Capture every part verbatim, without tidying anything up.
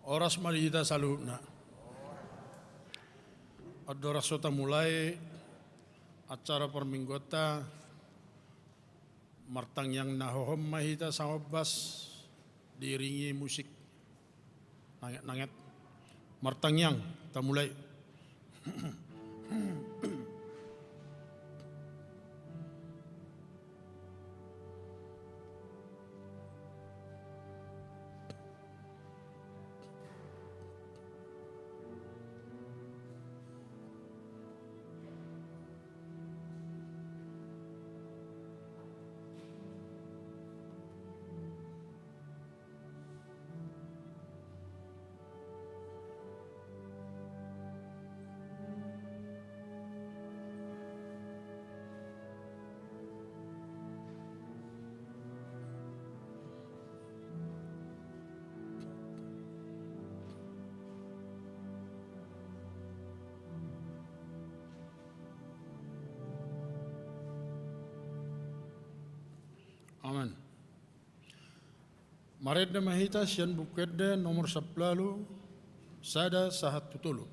Horas ma di hita saluhutna. Andorang so tamulai acara parmingguanta, martangiang na hohom ma hita sangombas diiringi musik nanget-nanget. Martangiang, tamulai. Amen. Marende ma hita sian Buku Ende nomor sampulu ualu, sada sahat tu tolu.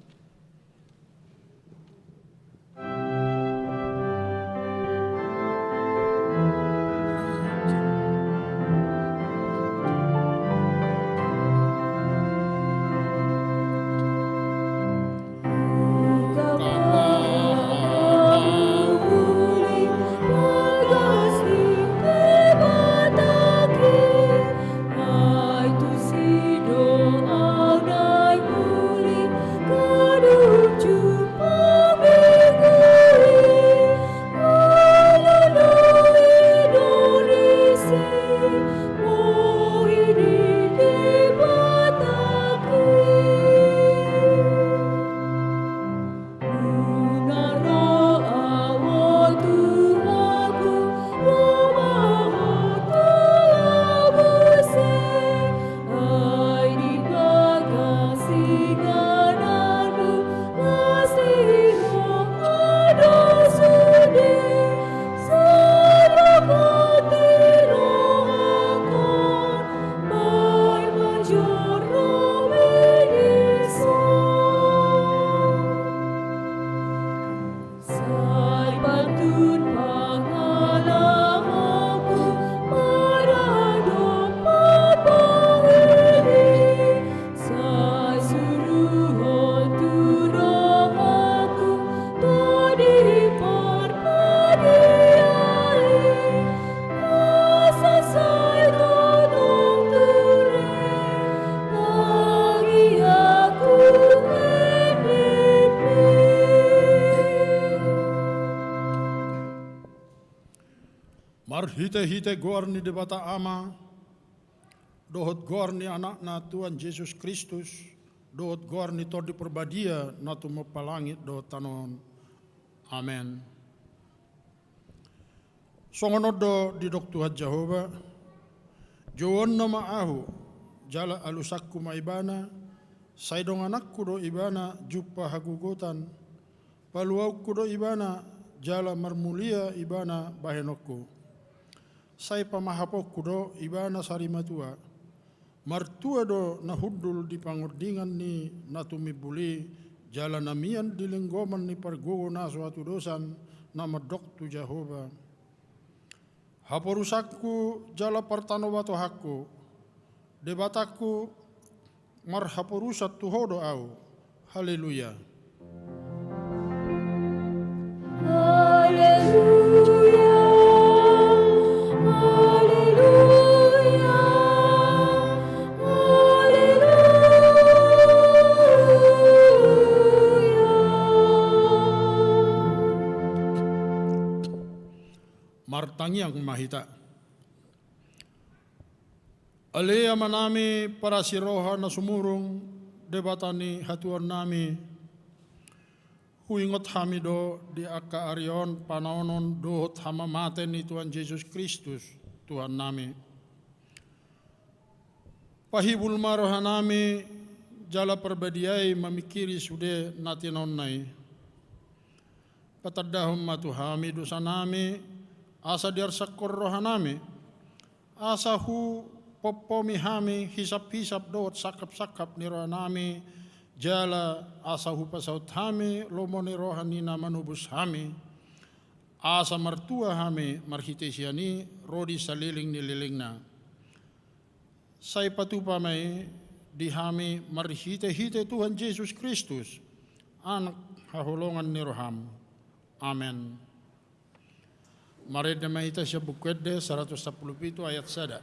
Marhitehite goar ni Debata Ama, dohot goar ni Anakna Tuhan Jesus Kristus, dohot goar ni Tondi Parbadia na tumompa langit dohot tano on. Amen. Songon on do didok Tuhan Jahowa: Jouonna ma Ahu, jala alusanku ma Ibana, sai dongananku do Ibana jumpa hagogotan, paluaonku do Ibana, jala marmulia Ibana bahenonku. Sai pamahaponku do Ibana sarimatua. Martua do na hundul di pangordingan ni na tumimbul i, jala na mian di linggoman ni pargogo na so hatudosan, na mandok tu Jahowa: Haporusanku jala partanobatohanku, Debatangku, marhaporusan tu Ho do ahu. Haleluya. Haleluya, haleluya, haleluya. Martangiang ma hita. Ale Amanami parasiroha na sumurung, Debata ni hatuaonnami, huingot hami do di angka ari on panaonon dohot hamamate ni Tuhan Jesus Kristus, Tuhannami. Pahibul ma rohanami jala parbadiai mamingkiri sude na tinaonna i. Patandahon ma tu hami dosanami, asa diarsakkon rohanami, asa hu Pompomi hami hisap-hisap dohot sangkap-sangkap ni rohanami, jala asa hupasaut hami lomo ni roha ni na manobus hami, asa martua hami marhite sian i ro di saleleng ni lelengna. Sai patupa ma i di hami marhite-hite Tuhan Jesus Kristus, Anak haholongan ni roham. Amen. Marende ma hita sian Buku Ende saratus sampulu pitu ayat sada.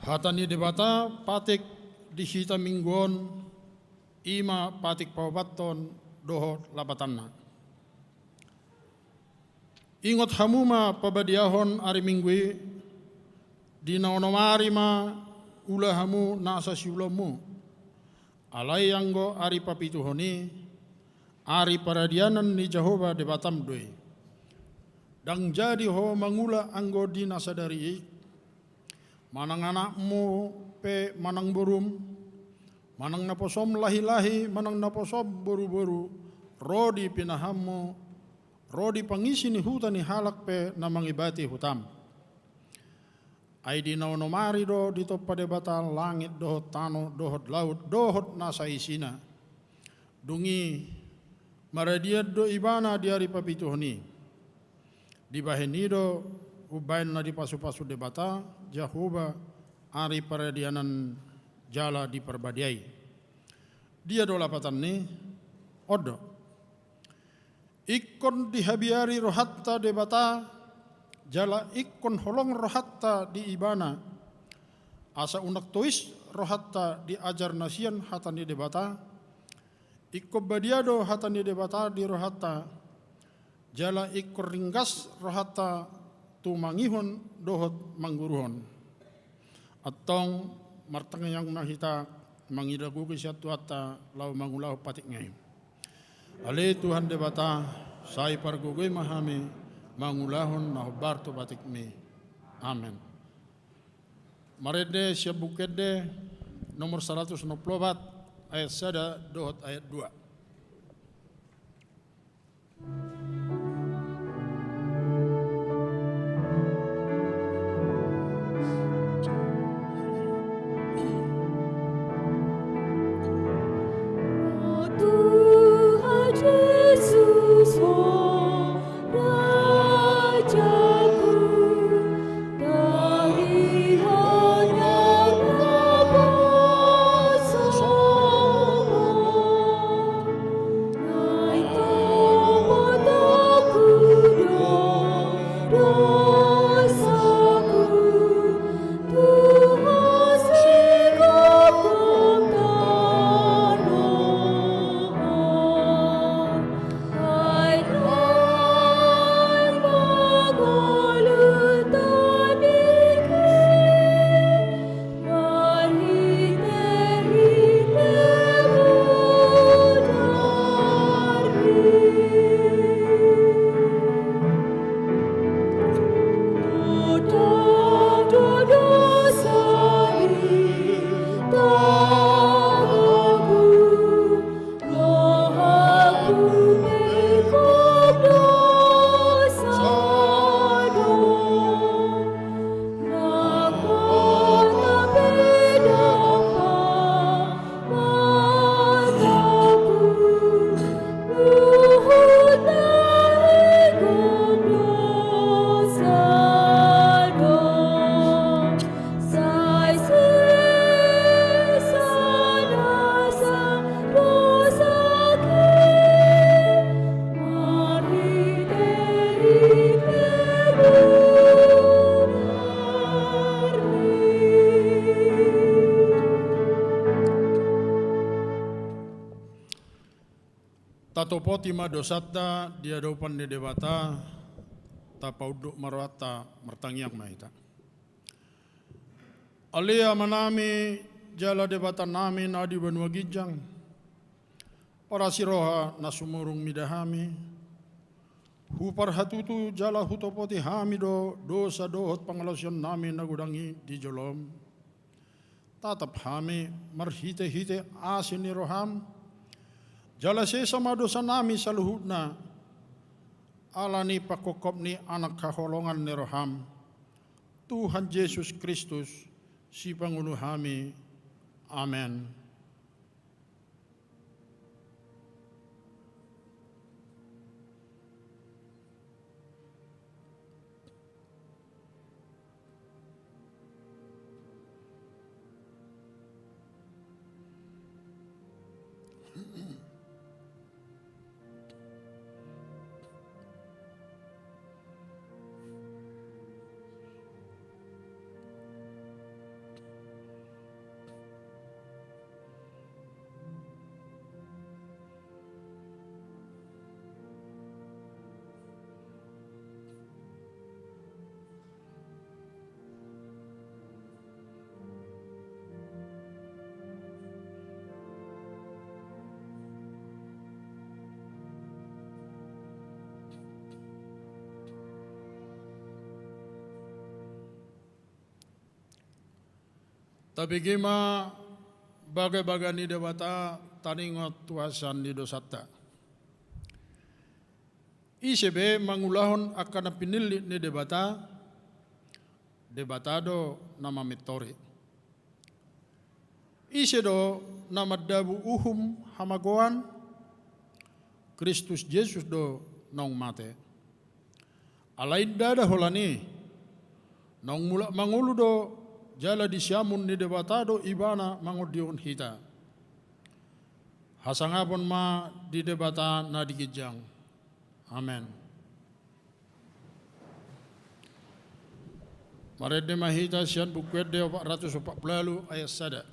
Hata ni Debata patik di hita minggu on, i ma patik paopathon dohot lapatanna. Ingot hamu ma pabadiahon ari Minggu i, di na onom ari ma ula hamu nasa siulaonmu. Alai anggo ari papituhon i, ari paradianan ni Jahowa Debatam do i. Ndang jadi ho mangula anggo di na sadari i, manang anakmu pe manang borum, manang naposom lahi-lahi manang naposom boru-boru, ro di pinahanmu, ro di pangisi ni huta ni halak pe na mangibati hutam. Ai di na onom ari do ditompa Debata langit dohot tano dohot laut dohot nasa isina. Dung i maradian do Ibana di ari papituhon i. Dibahen i do umbahen na dipasu-pasu Debata Jahowa ari paradianan jala diparbadiai. Dia do lapatan ni? On do. Ingkon dihabiari rohanta Debata, jala ingkon holong rohanta di Ibana, asa unang tois rohanta di ajar na sian hata ni Debata. Ingkon badia do hata ni Debata di rohanta, jala ingkon ringgas rohanta tumangihon dohot mangguruhon. Antong martangiang ma hita mangida gogo sian Tuhanta laho mangulahon patikna i. Ale Tuhan Debata, sai pargogoi ma hami mangulahon na hombar tu patikmi. Amen. Marende sian Buku Ende nomor saratus onom pulu opat, ayat sada dohot ayat dua. Tatopoti ma dosanta di adopan ni Debata, tapaunduk ma rohanta, martangiang ma hita. Ale Amanami, jala Debatanami na di banua ginjang, parasi roha na sumurung mida hami, huparhatutu jala hutopoti hami do dosa dohot pangalaosionnami na godang i di jolom. Tatap hami marhitehite asi ni roham, jala sesa ma dosanami saluhutna, ala ni panghophop ni Anak haholongan ni roham, Tuhan Jesus Kristus, Sipangolu hami. Amen. Tabege ma bagabaga ni Debata, taringot tu hasesaan ni dosanta. Ise be mangulahon angka na pinillit ni Debata? Debata do na mamintori. Ise do na mandabu uhum hamagoan? Kristus Jesus do naung mate. Alai ndada holan i, naung mulak mangolu do, jala di siamun ni Debata do Ibana mangondihon hita. Hasangapon ma di Debata na di ginjang. Amen. Marende ma hita sian Buku Ende opat ratus opat pulu ualu ayat sada.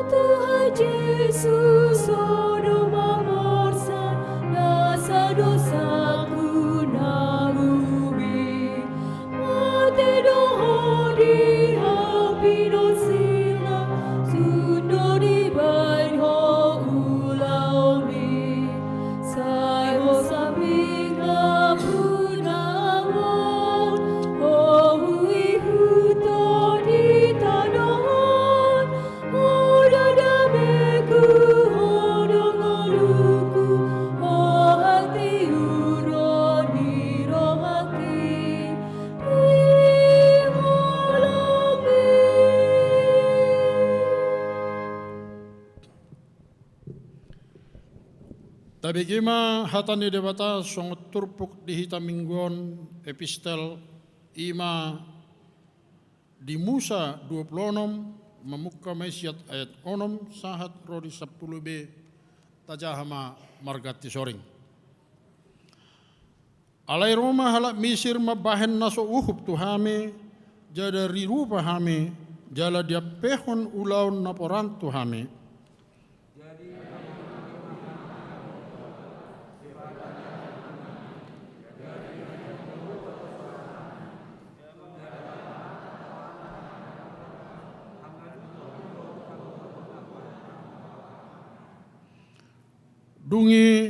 Tuhan Jesus, Ho do mamorsan nasa dosaku na ubi. Mate do Ho di hau pinarsinta, sun do dibaen Ho ulaonmi. Sai Ho sambing na punamon, Ho huihut Ho di tano on, Ho do dameku, Ho do ngoluku, Ho hatiuron ni rohangki di holongmi. Tabege ma hata ni Debata songon turpuk di hita minggu on, epistel, i ma di Musa dua pulu onom, mamungka ma i sian ayat onom sahat ro di sampulu be, tajaha ma marganti soring. Alai ro ma halak Misir mambahen na so uhum tu hami, jala rirupa hami, jala diampehon ulaon na poran tu hami. Dung i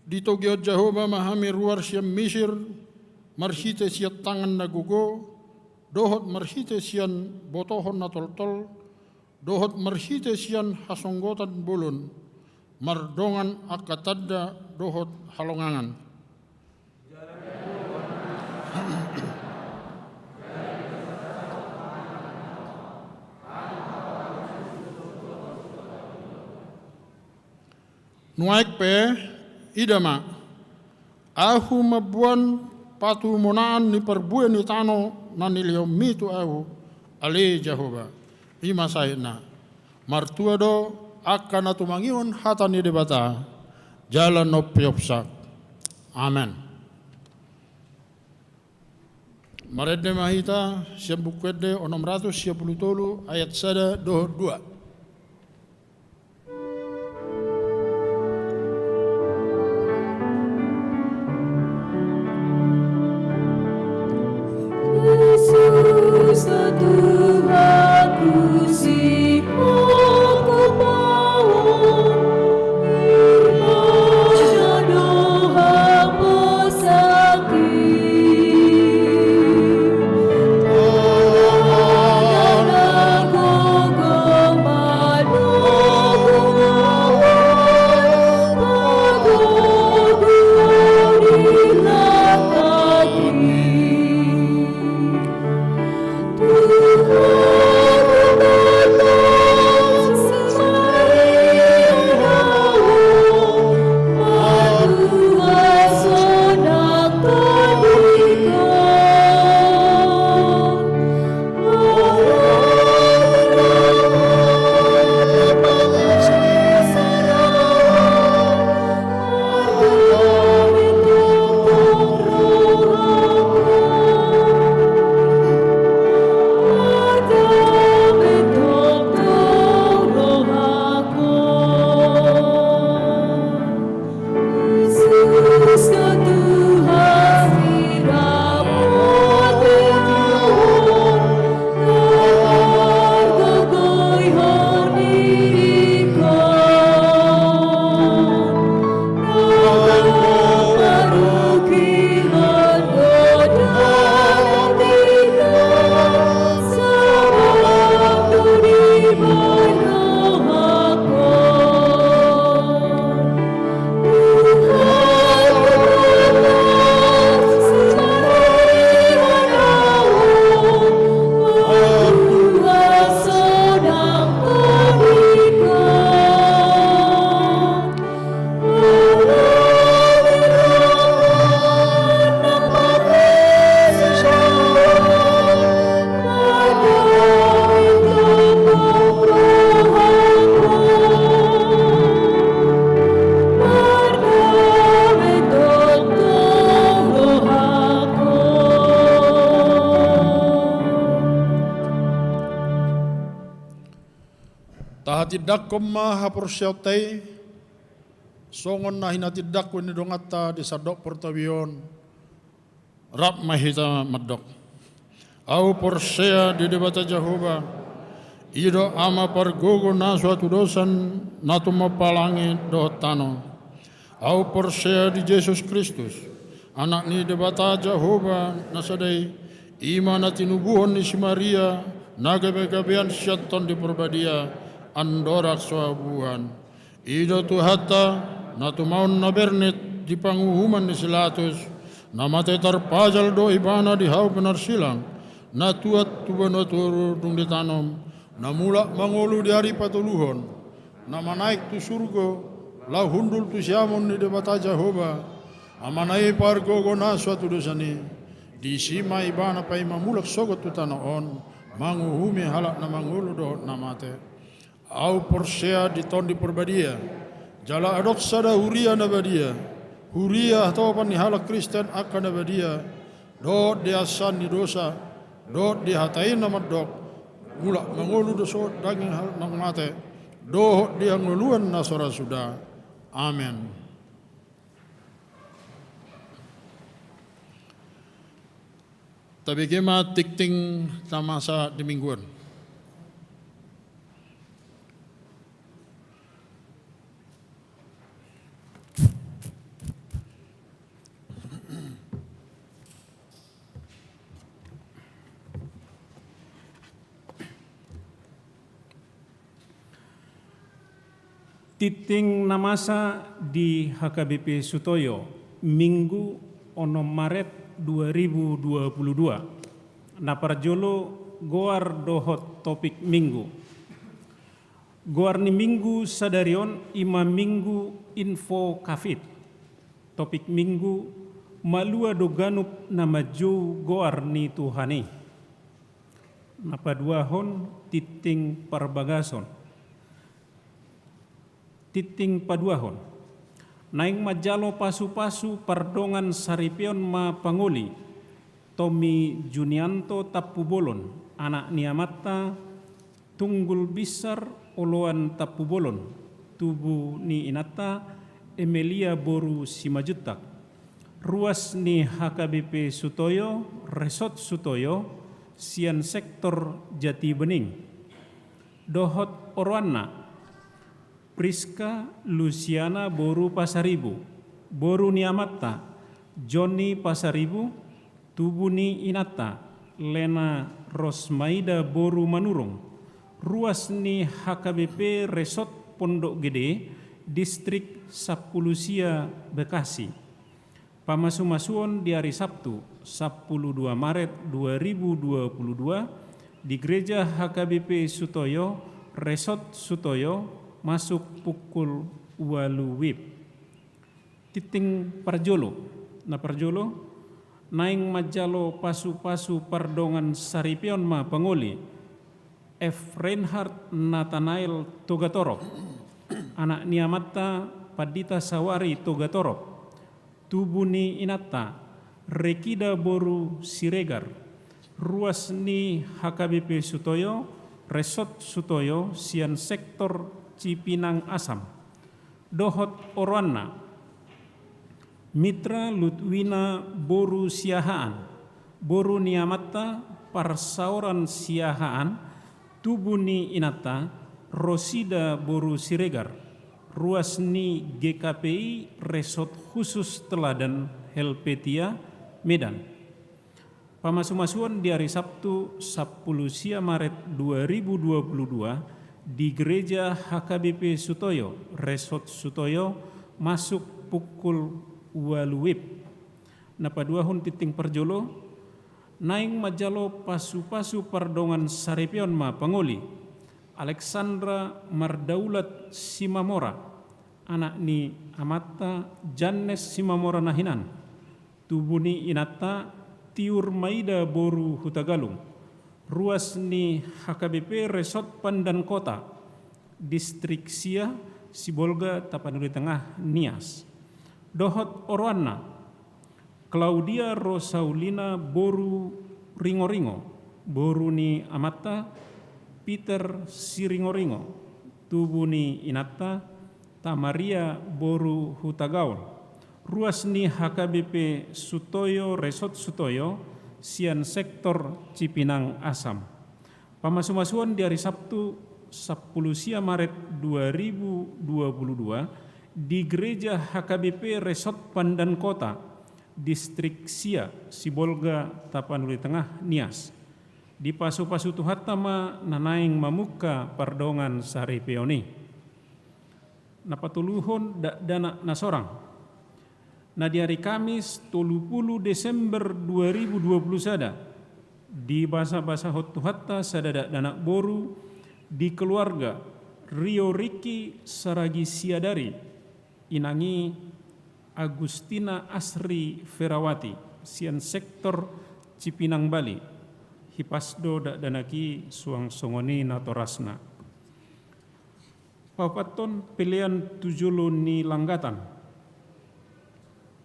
ditogihon Jahowa ma hami ruar sian Misir, marhite sian tangan na gogo, dohot marhite sian botohon na toltol, dohot marhite sian hasonggotan bolon, mardongan angka tanda dohot halongangan. Nuaeng pe, ida ma, ahu mamboan patumonaan ni parbue ni tano na nilehonmi tu ahu, ale Jahowa. I ma sahitna. Martua do, angka na tumangihon hata ni Debata jala na umpeopsa. Amen. Marende ma hita sian Buku Ende onom ratus sia pulu tolu ayat sada dohot dua. Tahatindangkon ma haporseaonta i, songon na hinatindangkon ni donganta di sandok portabi on. Rap ma hita mandok. Ahu porsea di Debata Jahowa, i do Ama pargogo na so hatudosan, na tumompa langit dohot tano. Ahu porsea di Jesus Kristus, Anak ni Debata Jahowa na sada i, i ma na tinubuhon ni si Maria, na gabegabean sian Tondi Parbadia, andorang so habubuhan. I do Tuhanta, na tumaon na bernit di panguhuman ni si Latus, na mate tarpajal do Ibana di hau pinarsilang, na tuat tu banua toru dung ditanom, na mulak mangolu di ari patoluhon, na manaek tu surgo, laho hundul tu siamun ni Debata Jahowa, Amana i pargogo na so hatudosan i, disi ma Ibana paima mulak sogot tu tano on, manguhumi halak na mangolu dohot na mate. Ahu porsea di Tondi Parbadia, jala adong sada huria na badia, huria hatopan ni halak Kristen angka na badia, dohot di hasesaan ni dosa, dohot di hata i na mandok, mulak mangolu do sogot daging halak na mate, dohot di hangoluan na so ra suda. Amen. Tabege ma tingting na masa di minggu on. Tingting na masa di H K B P Sutoyo, Minggu onom Maret dua ribu dua puluh dua. Na parjolo, goar dohot topik Minggu. Goar ni Minggu sadari on i ma Minggu Info Covid. Topik Minggu: Malua do ganup na manjou goar ni Tuhan i. Na paduahon, tingting parbagason. Tinting paduahon. Naeng manjalo pasu-pasu pardongan saripeon ma pangoli Tommy Junianto Tampubolon, anak ni amanta Tunggul Binsar Oloan Tampubolon, tubu ni inanta Emelia boru Simanjuntak, ruas ni H K B P Sutoyo, Resort Sutoyo, sian sektor Jatibening. Dohot oroanna, Priska Lusiana boru Pasaribu, boru ni amanta Joni Pasaribu, tubu ni inanta Lena Rosmaida boru Manurung, ruas ni H K B P Resort Pondok Gede, Distrik Sampulu Sia, Bekasi. Pamasu-masuon di ari Sabtu, sampulu dua Maret dua ribu dua pulu dua, di Gereja H K B P Sutoyo, Resort Sutoyo, masuk pukul ualu wib. Tinting parjolo. Na parjolo, naeng manjalo pasu-pasu pardongan saripeon ma pangoli F Reinhard Nathanael Togatorop, anak ni amanta Pandita Sawari Togatorop, tubu ni inanta Rekida boru Siregar, ruas ni H K B P Sutoyo, Resort Sutoyo, sian sektor Cipinang Asam. Dohot oroanna, Mitra Ludwina boru Siahaan, boru ni amanta Parsaoran Siahaan, tubu ni inanta Rosida boru Siregar, ruas ni G K P I Resort Khusus Teladan Helvetia, Medan. Pamasu-masuon di ari Sabtu, sampulu sia Maret dua ribu dua pulu dua, di Gereja H K B P Sutoyo, Resort Sutoyo, masuk pukul ualu wib. Na paduahon tinting parjolo, naeng manjalo pasu-pasu pardongan saripeon ma pangoli Alexandra Mardaulat Simamora, anak ni amanta Jannes Simamora na hinan, tubu ni inanta Tiur Maida boru Hutagalung, ruas ni H K B P Resort Pandankota, Distrik Sia, Sibolga, Tapanuli Tengah, Nias. Dohot oroanna, Claudia Rosaulina boru Ringoringo, boru ni amanta Peter Siringoringo, tubu ni inanta Tamaria boru Hutagaol, ruas ni H K B P Sutoyo, Resort Sutoyo, sian sektor Cipinang Asam. Pamasu-masuon di ari Sabtu, sampulu sia Maret dua ribu dua pulu dua, di Gereja H K B P Resort Pandankota, Distrik Sia, Sibolga, Tapanuli Tengah, Nias. Dipasu-pasu Tuhanta ma na naeng mamungka pardongan saripeon i. Na patoluhon, dakdanak na sorang. Na di ari Kamis, tolu pulu Desember dua ribu dua pulu sada, dibasa-basahon Tuhanta sada dakdanak boru di keluarga Rio Riki Saragi Siadari, inang i Agustina Asri Ferawati, sian sektor Cipinang Bali. Hipas do dakdanak i, suang songon i natorasna. Paopathon, pelean tu jolo ni langgatan.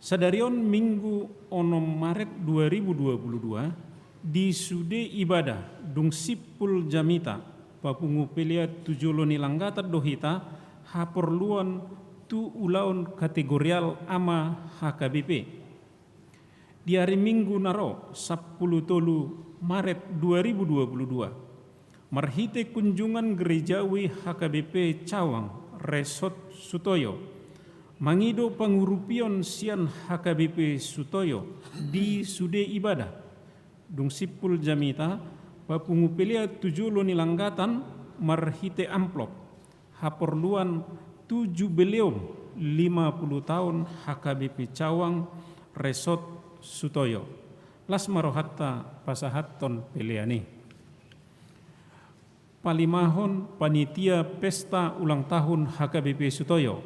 Sadari on, Minggu onom Maret dua ribu dua pulu dua, di sude ibadah dung simpul jamita, papungu pelea tu jolo ni langgatan do hita haporluan tu ulaon kategorial ama H K B P. Di ari Minggu na ro, sampulu tolu Maret dua ribu dua pulu dua, marhite kunjungan gerejawi H K B P Cawang, Resort Sutoyo, mangido pangurupion sian H K B P Sutoyo di sude ibadah, dung simpul jamita, papungu pelea tu jolo ni langgatan marhite amplop, haporluan tu jubileum lima pulu taon H K B P Cawang, Resort Sutoyo. Las ma rohanta pasahathon pelean i. Palimahon, panitia pesta ulang tahun H K B P Sutoyo.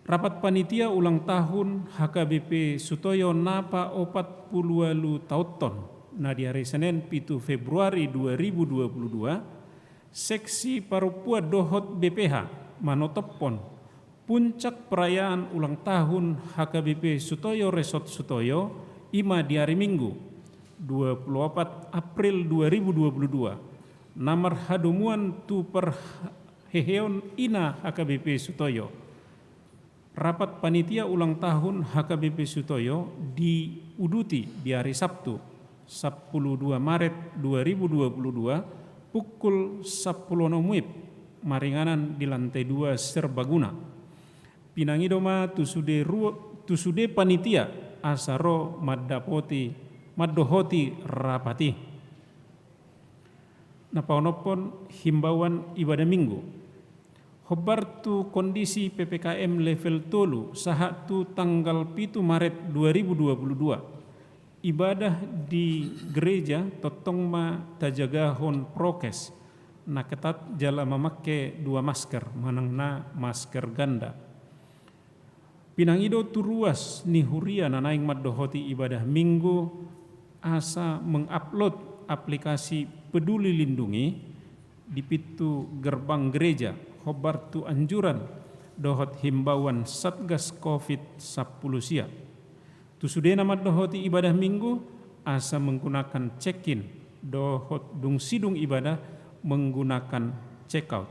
Rapat panitia ulang tahun H K B P Sutoyo na paopat pulu ualu taonhon, na di ari Senen, pitu Februari dua ribu dua pulu dua, seksi parompuan dohot B P H manotophon puncak perayaan ulang tahun H K B P Sutoyo Resort Sutoyo, i ma di ari Minggu, dua puluh opat April dua ribu dua puluh dua, na marhadomuan tu parheheon ina H K B P Sutoyo. Rapat panitia ulang tahun H K B P Sutoyo diuduti di ari Sabtu, sampulu dua Maret dua ribu dua puluh dua, pukul sampulu onom wib, maringanan di lantai dua serbaguna. Pinangido ma tu sude ruo-, tu sude panitia asa ro mandapoti, mandohoti rapat i. Na paonomhon, himbauan ibadah Minggu. Hombar tu kondisi P P K M level tolu sahat tu tanggal pitu Maret dua ribu dua puluh dua, ibadah di gereja tongtong ma tajagahon prokes na ketat jala mamangke dua masker, manang na masker ganda. Pinangido tu ruas ni huria na naeng mandohoti ibadah Minggu asa mengupload aplikasi Peduli Lindungi di pintu gerbang gereja, hombar tu anjuran dohot himbauan Satgas covid sampulu sia. Tu sude na mandohoti ibadah Minggu asa menggunakan check-in, dohot dung sidung ibadah menggunakan check-out.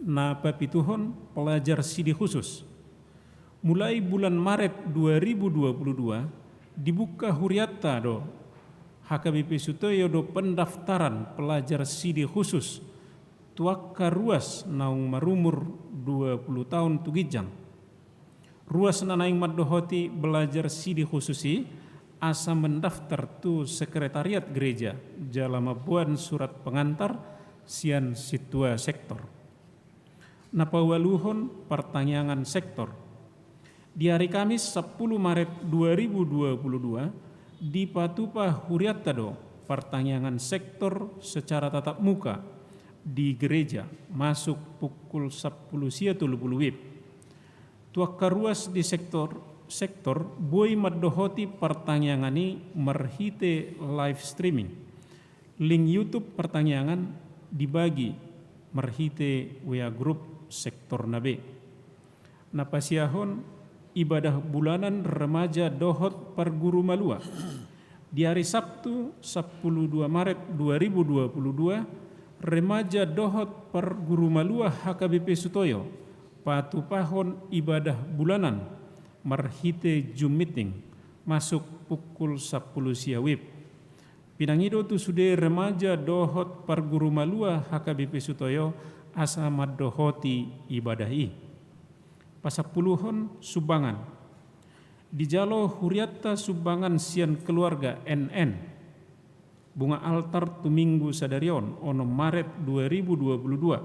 Na papituhon, pelajar sidi khusus. Mulai bulan Maret dua ribu dua puluh dua, dibuka hurianta do, H K B P Sutoyo do, pendaftaran pelajar sidi khusus tu angka ruas naung marumur dua puluh taon tu ginjang. Ruas na naeng mandohoti belajar sidi khusus i asa mendaftar tu sekretariat gereja jala mamboan surat pengantar sian sintua sektor. Na paualuhon, partangiangan sektor. Di ari Kamis sampulu Maret dua ribu dua puluh dua, dipatupa hurianta do partangiangan sektor secara tatap muka di gereja, masuk pukul sampulu sia tolu pulu wib. Tu angka ruas di sektor, sektor boi mandohoti partangiangan i marhite live streaming. Link YouTube partangiangan dibagi marhite W A group sektorna be. Na pasiahon, ibadah bulanan remaja dohot parguru malua. Di ari Sabtu sampulu dua Maret dua ribu dua puluh dua, remaja dohot parguru malua H K B P Sutoyo patupahon ibadah bulanan marhite Zoom meeting, masuk pukul sampulu sia wib. Pinangido tu sude remaja dohot parguru malua H K B P Sutoyo asa mandohoti ibadah i. Pasampuluhon, sumbangan. Dijalo hurianta sumbangan sian keluarga N N, bunga altar tu Minggu sadari on, onom Maret dua ribu dua puluh dua.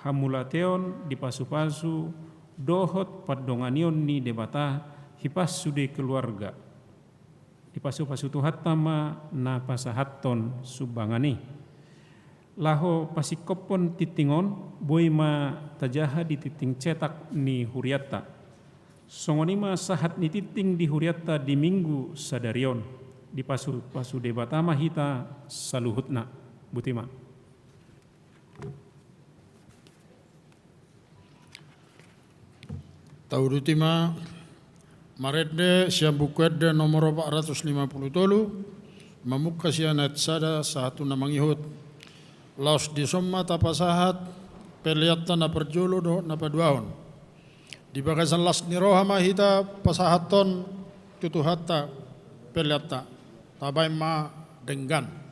Hamauliateon dipasupasu dohot pandonganion ni Debata hipas sude keluarga. Dipasupasu Tuhanta ma na pasahathon sumbangan i. Laho pasingkophon tingting on, boi ma tajaha di tingting cetak ni hurianta. Songon i ma sahat ni tingting di hurianta di Minggu sadari on. Dipasupasu Debata ma hita saluhutna. Boti ma. Tauduti ma, marende sian Buku Ende nomor opat ratus lima puluh tolu, mamungka sian ayat sada sahat tu na mangihut. Laos dison ma tapasahat peleanta na parjolo dohot na paduahon. Di bagasan las ni roha ma hita pasahathon tu Tuhanta peleanta. Tabaen ma denggan.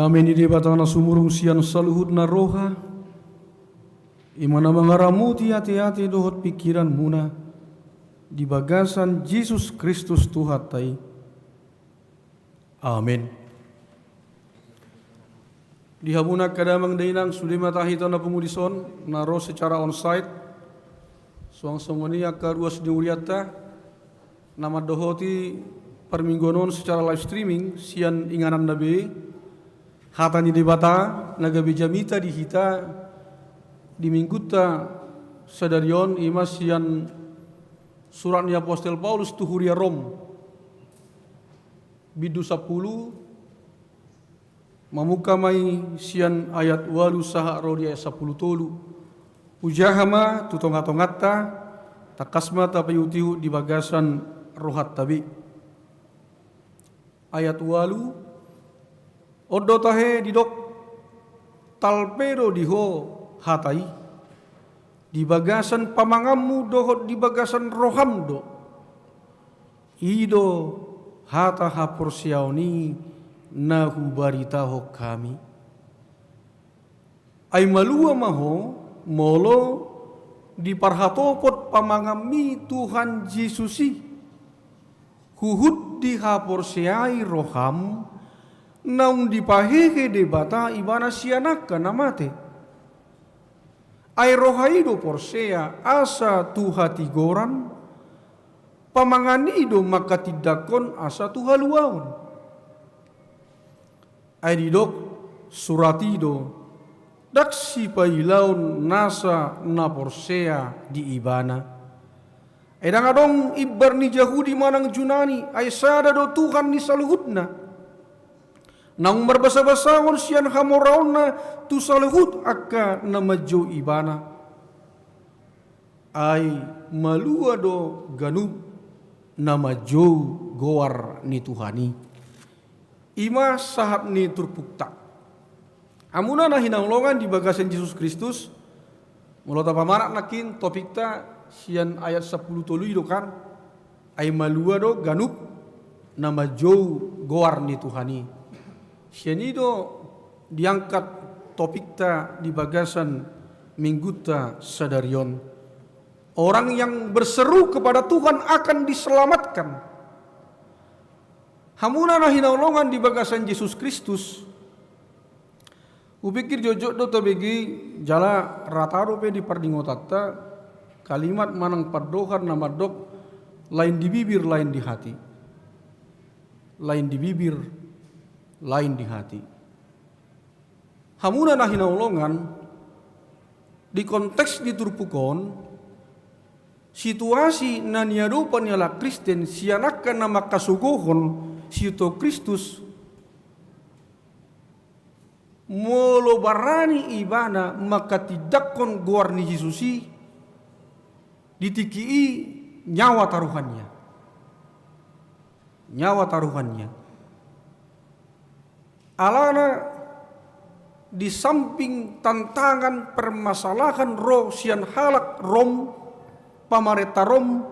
Dame ni Debata na sumurung sian saluhutna roha, i ma na mangaramoti ateate dohot pingkiranmuna di bagasan Jesus Kristus Tuhanta i. Amen. Di hamuna angka damang dainang, sude ma tahi tona pungu dison na ro secara onsite. Suang songon i angka ruas ni hurianta na mandohoti parmingguon on secara live streaming sian ingananna be. Hata ni Debata na gabe jamita di hita di minggunta sadari on i ma sian surat ni apostel Paulus tu huria Rom, bindu sampulu, mamungka ma i sian ayat ualu sahat ro di ayat sampulu tolu. Hujaha ma tu tongatonganta, tangkas ma tapaihutihut di bagasan rohanta be. Ayat ualu. On do tahe didok, talpe do di ho hata i, di bagasan pamanganmu dohot di bagasan roham do. I do hata haporseaon i na hubaritahon hami. Ai malua ma ho molo diparhatopot pamanganmi Tuhan Jesus i, huhut dihaporseai roham, naung dipahehe Debata ibana sian angka na mate. Ai roha i do porsea asa tu hatigoran, pamangan i do mangkatindangkon asa tu haluaon. Ai didok surat i do, ndang sipailaon nasa na porsea di ibana. Ai ndang adong imbar ni Jahudi manang Junani, ai sada do Tuhan ni saluhutna. Naung marbasabasahon sian hamoraonna tu saluhut angka na manjou ibana. Ai malua do ganup na manjou goar ni Tuhan i. I ma sahat ni turpukta. Hamuna na hinaholongan di bagasan Jesus Kristus, molo tapamanat nangkin topikta sian ayat sampulu tolu i do kan, ai malua do ganup na manjou goar ni Tuhan i. Sian i do diangkat topikta di bagasan minggunta sadari on. Orang yang berseru kepada Tuhan akan diselamatkan. Hamuna na hinaholongan di bagasan Jesus Kristus, hupikir jotjot do tabege jala rata dope di pardingotanta kalimat manang pandohan na mandok, lain di bibir, lain di hati. Lain di bibir, lain di hati. Hamuna na hinaholongan, di konteks di turpuk on, situasi na niadopan ni halak Kristen sian angka na mangkasogohon sihutehon Kristus, molo barani ibana mangkatindangkon goar ni Jesus i, di tingki i nyawa taruhannya. Nyawa taruhannya. Alana di samping tantangan permasalahan ro sian halak Rom, pamarenta Rom,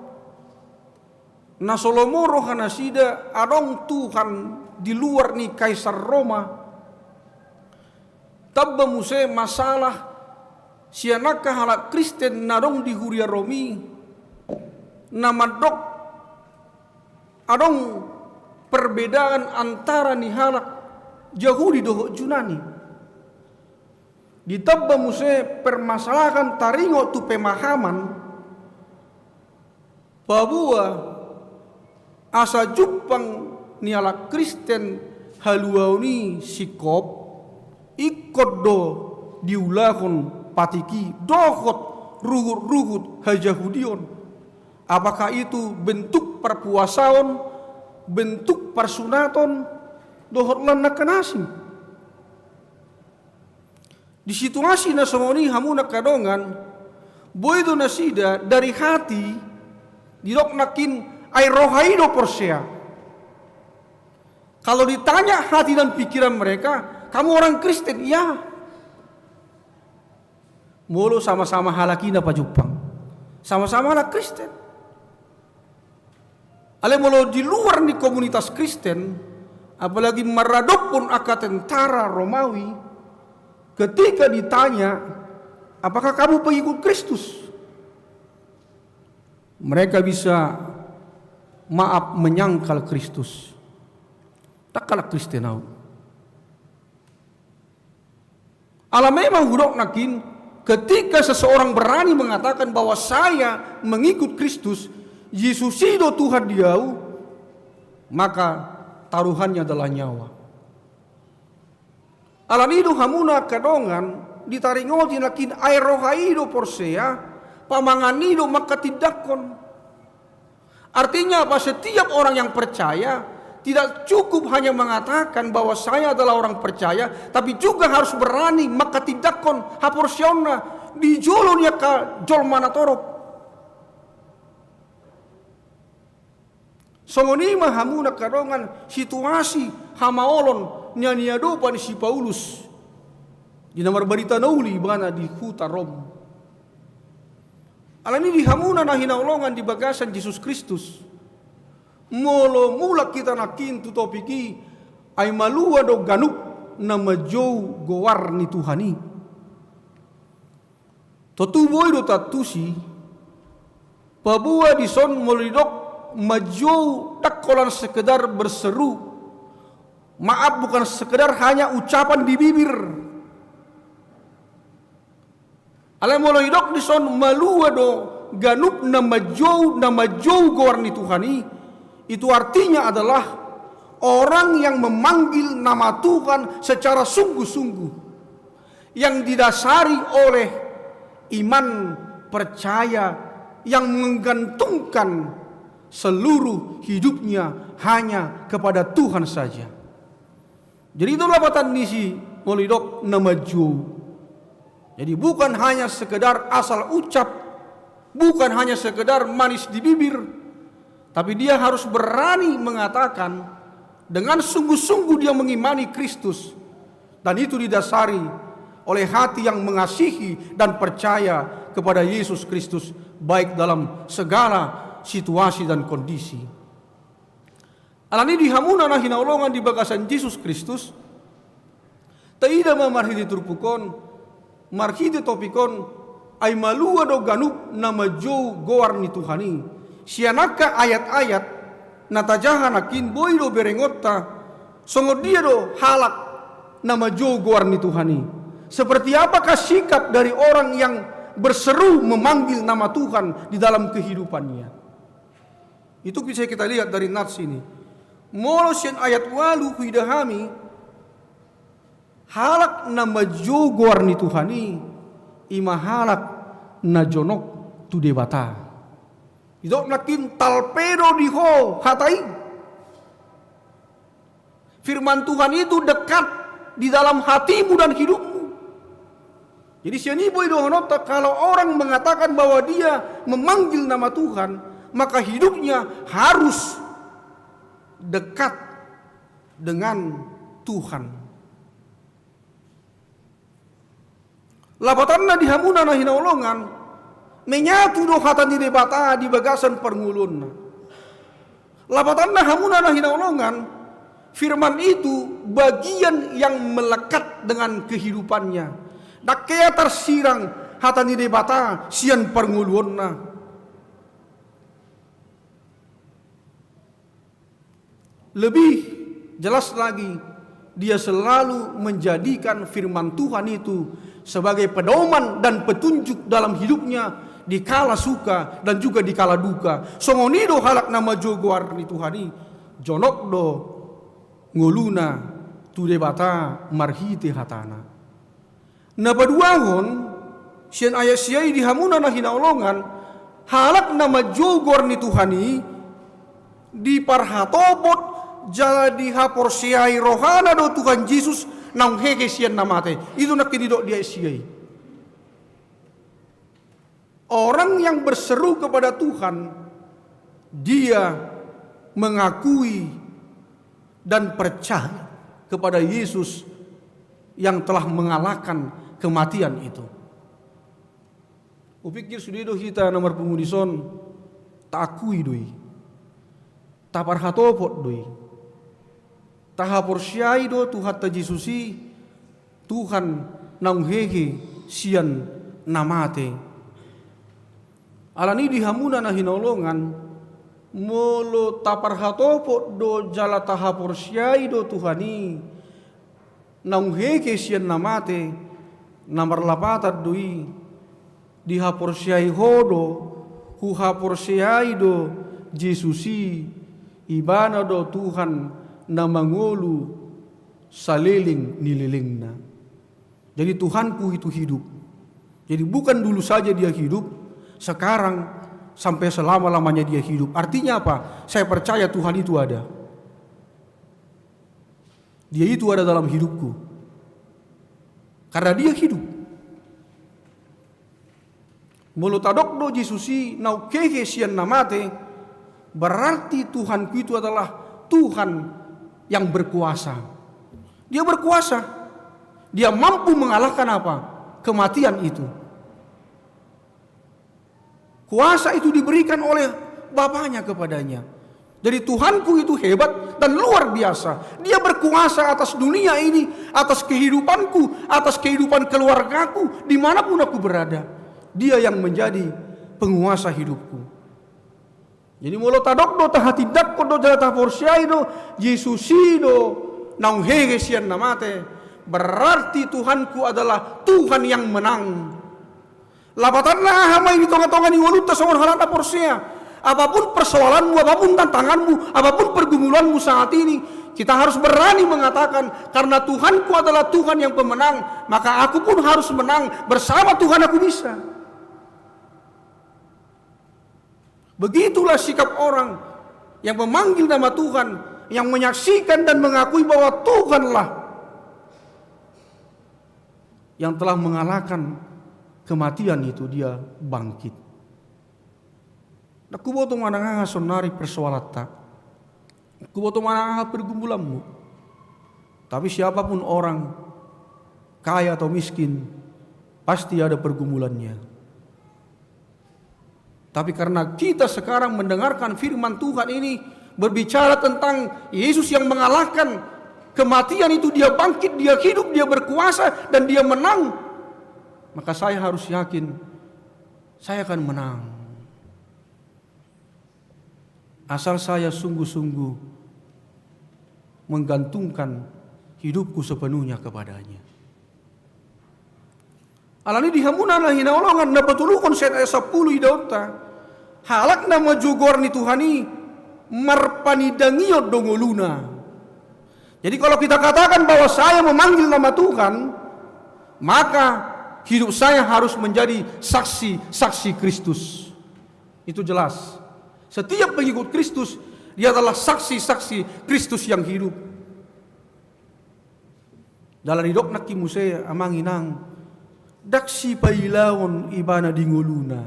na so lomo roha nasida adong Tuhan di luar ni Kaisar Roma, tamba muse masalah sian angka halak Kristen na adong di huria Rom i, na mandok adong perbedaan antara ni halak Jahudi dohot Junani. Ditamba muse permasalahan taringot tu pemahaman, paboa asa jumpang ni halak Kristen haluaon i singkop, ingkon do diulahon patik i dohot ruhut-ruhut hajahudion. Apakah itu bentuk parpuasaon, bentuk parsunaton, dohot lan nangkin na asing? Di situasi na songon i, hamu angka dongan, boi do nasida dari hati, didok nangkin, ai roha i do porsea. Kalau ditanya hati dan pikiran mereka, "Kamu orang Kristen?" "Iya." Molo sama-sama halak i na pajumpang, sama-sama halak Kristen. Alai molo di luar ni komunitas Kristen, apalagi maradophon angka tentara Romawi, ketika ditanya, "Apakah kamu pengikut Kristus?" Mereka bisa, maaf, menyangkal Kristus. Ndang halak Kristen au. Ala memang hudok nangkin, ketika seseorang berani mengatakan bahwa saya mengikut Kristus, Yesus i do Tuhan di ahu, maka taruhannya adalah nyawa. Alani do hamuna angka dongan, ditaringoti nangkin, ai roha i do porsea, pamangan i do manghatindanghon. Artinya apa? Setiap orang yang percaya tidak cukup hanya mengatakan bahwa saya adalah orang percaya, tapi juga harus berani manghatindanghon haporseaonna di jolo ni angka jolma na torop. Songon i ma hamuna angka dongan situasi hamaolon na niadopan ni si Paulus di na marbarita na uli ibana di huta Rom. Alani di hamuna na hinaholongan di bagasan Jesus Kristus, molo mulak hita nangkin tu topik i, ai malua do ganup na manjou goar ni Tuhan i. Tontu boi do taantusi, paboa dison molo didok manjou ndang holan sekedar berseru. Maaf, bukan sekedar hanya ucapan di bibir. Alai molo didok dison malua do ganup na manjou, na manjou goar ni Tuhan i, itu artinya adalah orang yang memanggil nama Tuhan secara sungguh-sungguh, yang didasari oleh iman percaya yang menggantungkan seluruh hidupnya hanya kepada Tuhan saja. Jadi itu lapatan ni si molo didok na manjou. Jadi bukan hanya sekedar asal ucap, bukan hanya sekedar manis di bibir, tapi dia harus berani mengatakan dengan sungguh-sungguh dia mengimani Kristus. Dan itu didasari oleh hati yang mengasihi dan percaya kepada Yesus Kristus, baik dalam segala situasi dan kondisi. Alani di hamuna na hinaholongan di bagasan Jesus Kristus, taida ma marhite turpuk on, marhite topik on, ai malua do ganup na manjou goar ni Tuhan i. Sian angka ayat-ayat na tajaha nangkin boi do berengonta, songon dia do halak na manjou goar ni Tuhan i. Seperti apakah sikap dari orang yang berseru memanggil nama Tuhan di dalam kehidupannya? Itu bisa kita lihat dari nats ini. Molo sian ayat ualu huida hami, halak na manjou goar ni Tuhan i, i ma halak na jonok tu Debata. Didok nangkin talpe do di ho hata i. Firman Tuhan itu dekat di dalam hatimu dan hidupmu. Jadi sian i boi dohononta, kalau orang mengatakan bahwa dia memanggil nama Tuhan, maka hidupnya harus dekat dengan Tuhan. Lapatanna di hamuna na hinaholongan, menyatu do hata ni Debata di bagasan parngoluonna. Lapatanna hamuna na hinaholongan, firman itu bagian yang melekat dengan kehidupannya. Ndang hea tarsirang hata ni Debata sian parngoluonna. Lebih jelas lagi, dia selalu menjadikan firman Tuhan itu sebagai pedoman dan petunjuk dalam hidupnya di kala suka dan juga di kala duka. Songon i do halak na manjou goar ni Tuhan i, jonok do ngoluna tu Debata marhite hatana. Na paduahon, sian ayat sia i di hamuna na hinaholongan, halak na manjou goar ni Tuhan i, diparhatopot jala dihaporseai rohana do Tuhan Jesus naung hehe sian na mate. Itu nangkin didok di ayat sia i. Orang yang berseru kepada Tuhan, dia mengakui dan percaya kepada Yesus yang telah mengalahkan kematian itu. Hupikir sude do hita na marpungu dison, taakui do i, taparhatopot do i, Tahaporseai do Tuhanta Jesus i Tuhan naung hehe sian na mate. Alani i di hamuna na hinaholongan, molo taparhatopot do jala tahaporseai do Tuhan i naung hehe sian na mate, na marlapatan do i, dihaporseai ho do, huhaporseai do Jesus i, Ibana do Tuhan na mangolu saleleng ni lelengna. Jadi Tuhanku itu hidup. Jadi bukan dulu saja dia hidup, sekarang sampai selama-lamanya dia hidup. Artinya apa? Saya percaya Tuhan itu ada. Dia itu ada dalam hidupku. Karena dia hidup. Molo tadok do Jesus i naung hehe sian na mate, berarti Tuhanku itu adalah Tuhan yang berkuasa. Dia berkuasa. Dia mampu mengalahkan apa? Kematian itu. Kuasa itu diberikan oleh Bapanya kepadanya. Jadi Tuhanku itu hebat dan luar biasa. Dia berkuasa atas dunia ini, atas kehidupanku, atas kehidupan keluargaku, dimanapun aku berada. Dia yang menjadi penguasa hidupku. Jadi molo tadok do, tahatindangkon do, jala tahaporseai do, Jesus i do naung hehe sian na mate, berarti Tuhanku adalah Tuhan yang menang. Lapatanna aha ma i di tonga-tonga ni ngolunta songon halak na porsea? Apapun persoalanmu, apapun tantanganmu, apapun pergumulanmu saat ini, kita harus berani mengatakan, karena Tuhanku adalah Tuhan yang pemenang, maka aku pun harus menang, bersama Tuhan aku bisa. Begitulah sikap orang yang memanggil nama Tuhan, yang menyaksikan dan mengakui bahwa Tuhanlah yang telah mengalahkan kematian itu, dia bangkit. Ndang huboto manang aha saonnari persoalanta. Huboto manang aha pergumulanmu. Tapi siapapun orang, kaya atau miskin, pasti ada pergumulannya. Tapi karena kita sekarang mendengarkan firman Tuhan ini berbicara tentang Yesus yang mengalahkan kematian itu, dia bangkit, dia hidup, dia berkuasa, dan dia menang, maka saya harus yakin, saya akan menang. Asal saya sungguh-sungguh menggantungkan hidupku sepenuhnya kepada-Nya. Alani i di hamuna na hinaholongan, na patoluhon sian ayat sampulu idaonta, halak na manjou goar ni Tuhan i marpanidangion do ngoluna. Jadi kalau kita katakan bahwa saya memanggil nama Tuhan, maka hidup saya harus menjadi saksi-saksi Kristus. Itu jelas. Setiap pengikut Kristus, dia adalah saksi-saksi Kristus yang hidup. Jala didok nangkin muse, amang inang, ndang sipailaon ibana di ngoluna,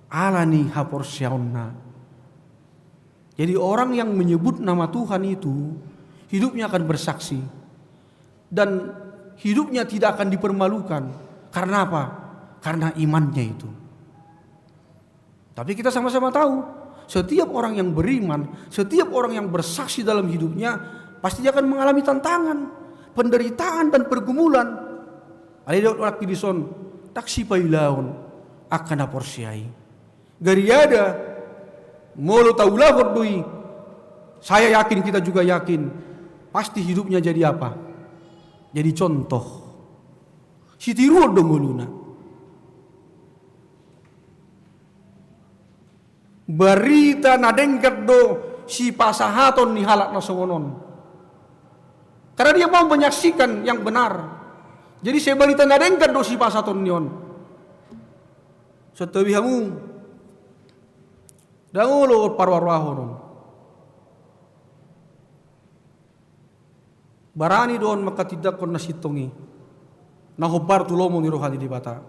alani haporseaonna. Jadi orang yang menyebut nama Tuhan itu, hidupnya akan bersaksi. Dan hidupnya tidak akan dipermalukan. Karena apa? Karena imannya itu. Tapi kita sama-sama tahu, setiap orang yang beriman, setiap orang yang bersaksi dalam hidupnya, pasti dia akan mengalami tantangan, penderitaan, dan pergumulan. Alai didok nangkin dison, ndang sipailaon angka na porsea i. Gariada, molo taulahon do i, saya yakin, kita juga yakin, pasti hidupnya jadi apa? Jadi contoh. Sitiruon do ngoluna. Barita na denggan do sipasahaton ni halak na songon on. Karena dia mau menyaksikan yang benar. Jadi sai barita na denggan do sipasahatonni on. Santabi hamu, ndang olo parroharohahon on. Barani do on mangkatindangkon na sintong i, na hombar tu lomo ni roha ni Debata.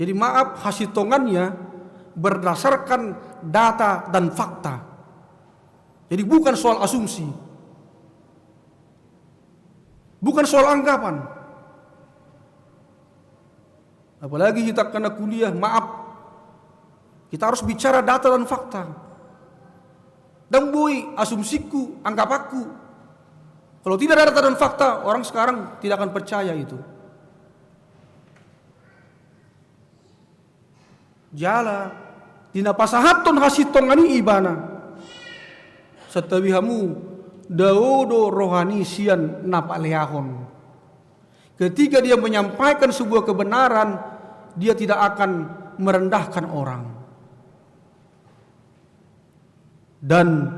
Jadi maaf, hasintongannya berdasarkan data dan fakta. Jadi bukan soal asumsi, bukan soal anggapan. Apalagi hita angka na kuliah, maaf, kita harus bicara data dan fakta. Ndang boi asumsingku, anggapanku. Kalau tidak ada data dan fakta, orang sekarang tidak akan percaya itu. Jala, di na pasahathon hasintongan i ibana. Santabi hamu, dao do rohani sian na paleahon. Ketika dia menyampaikan sebuah kebenaran, dia tidak akan merendahkan orang. Dan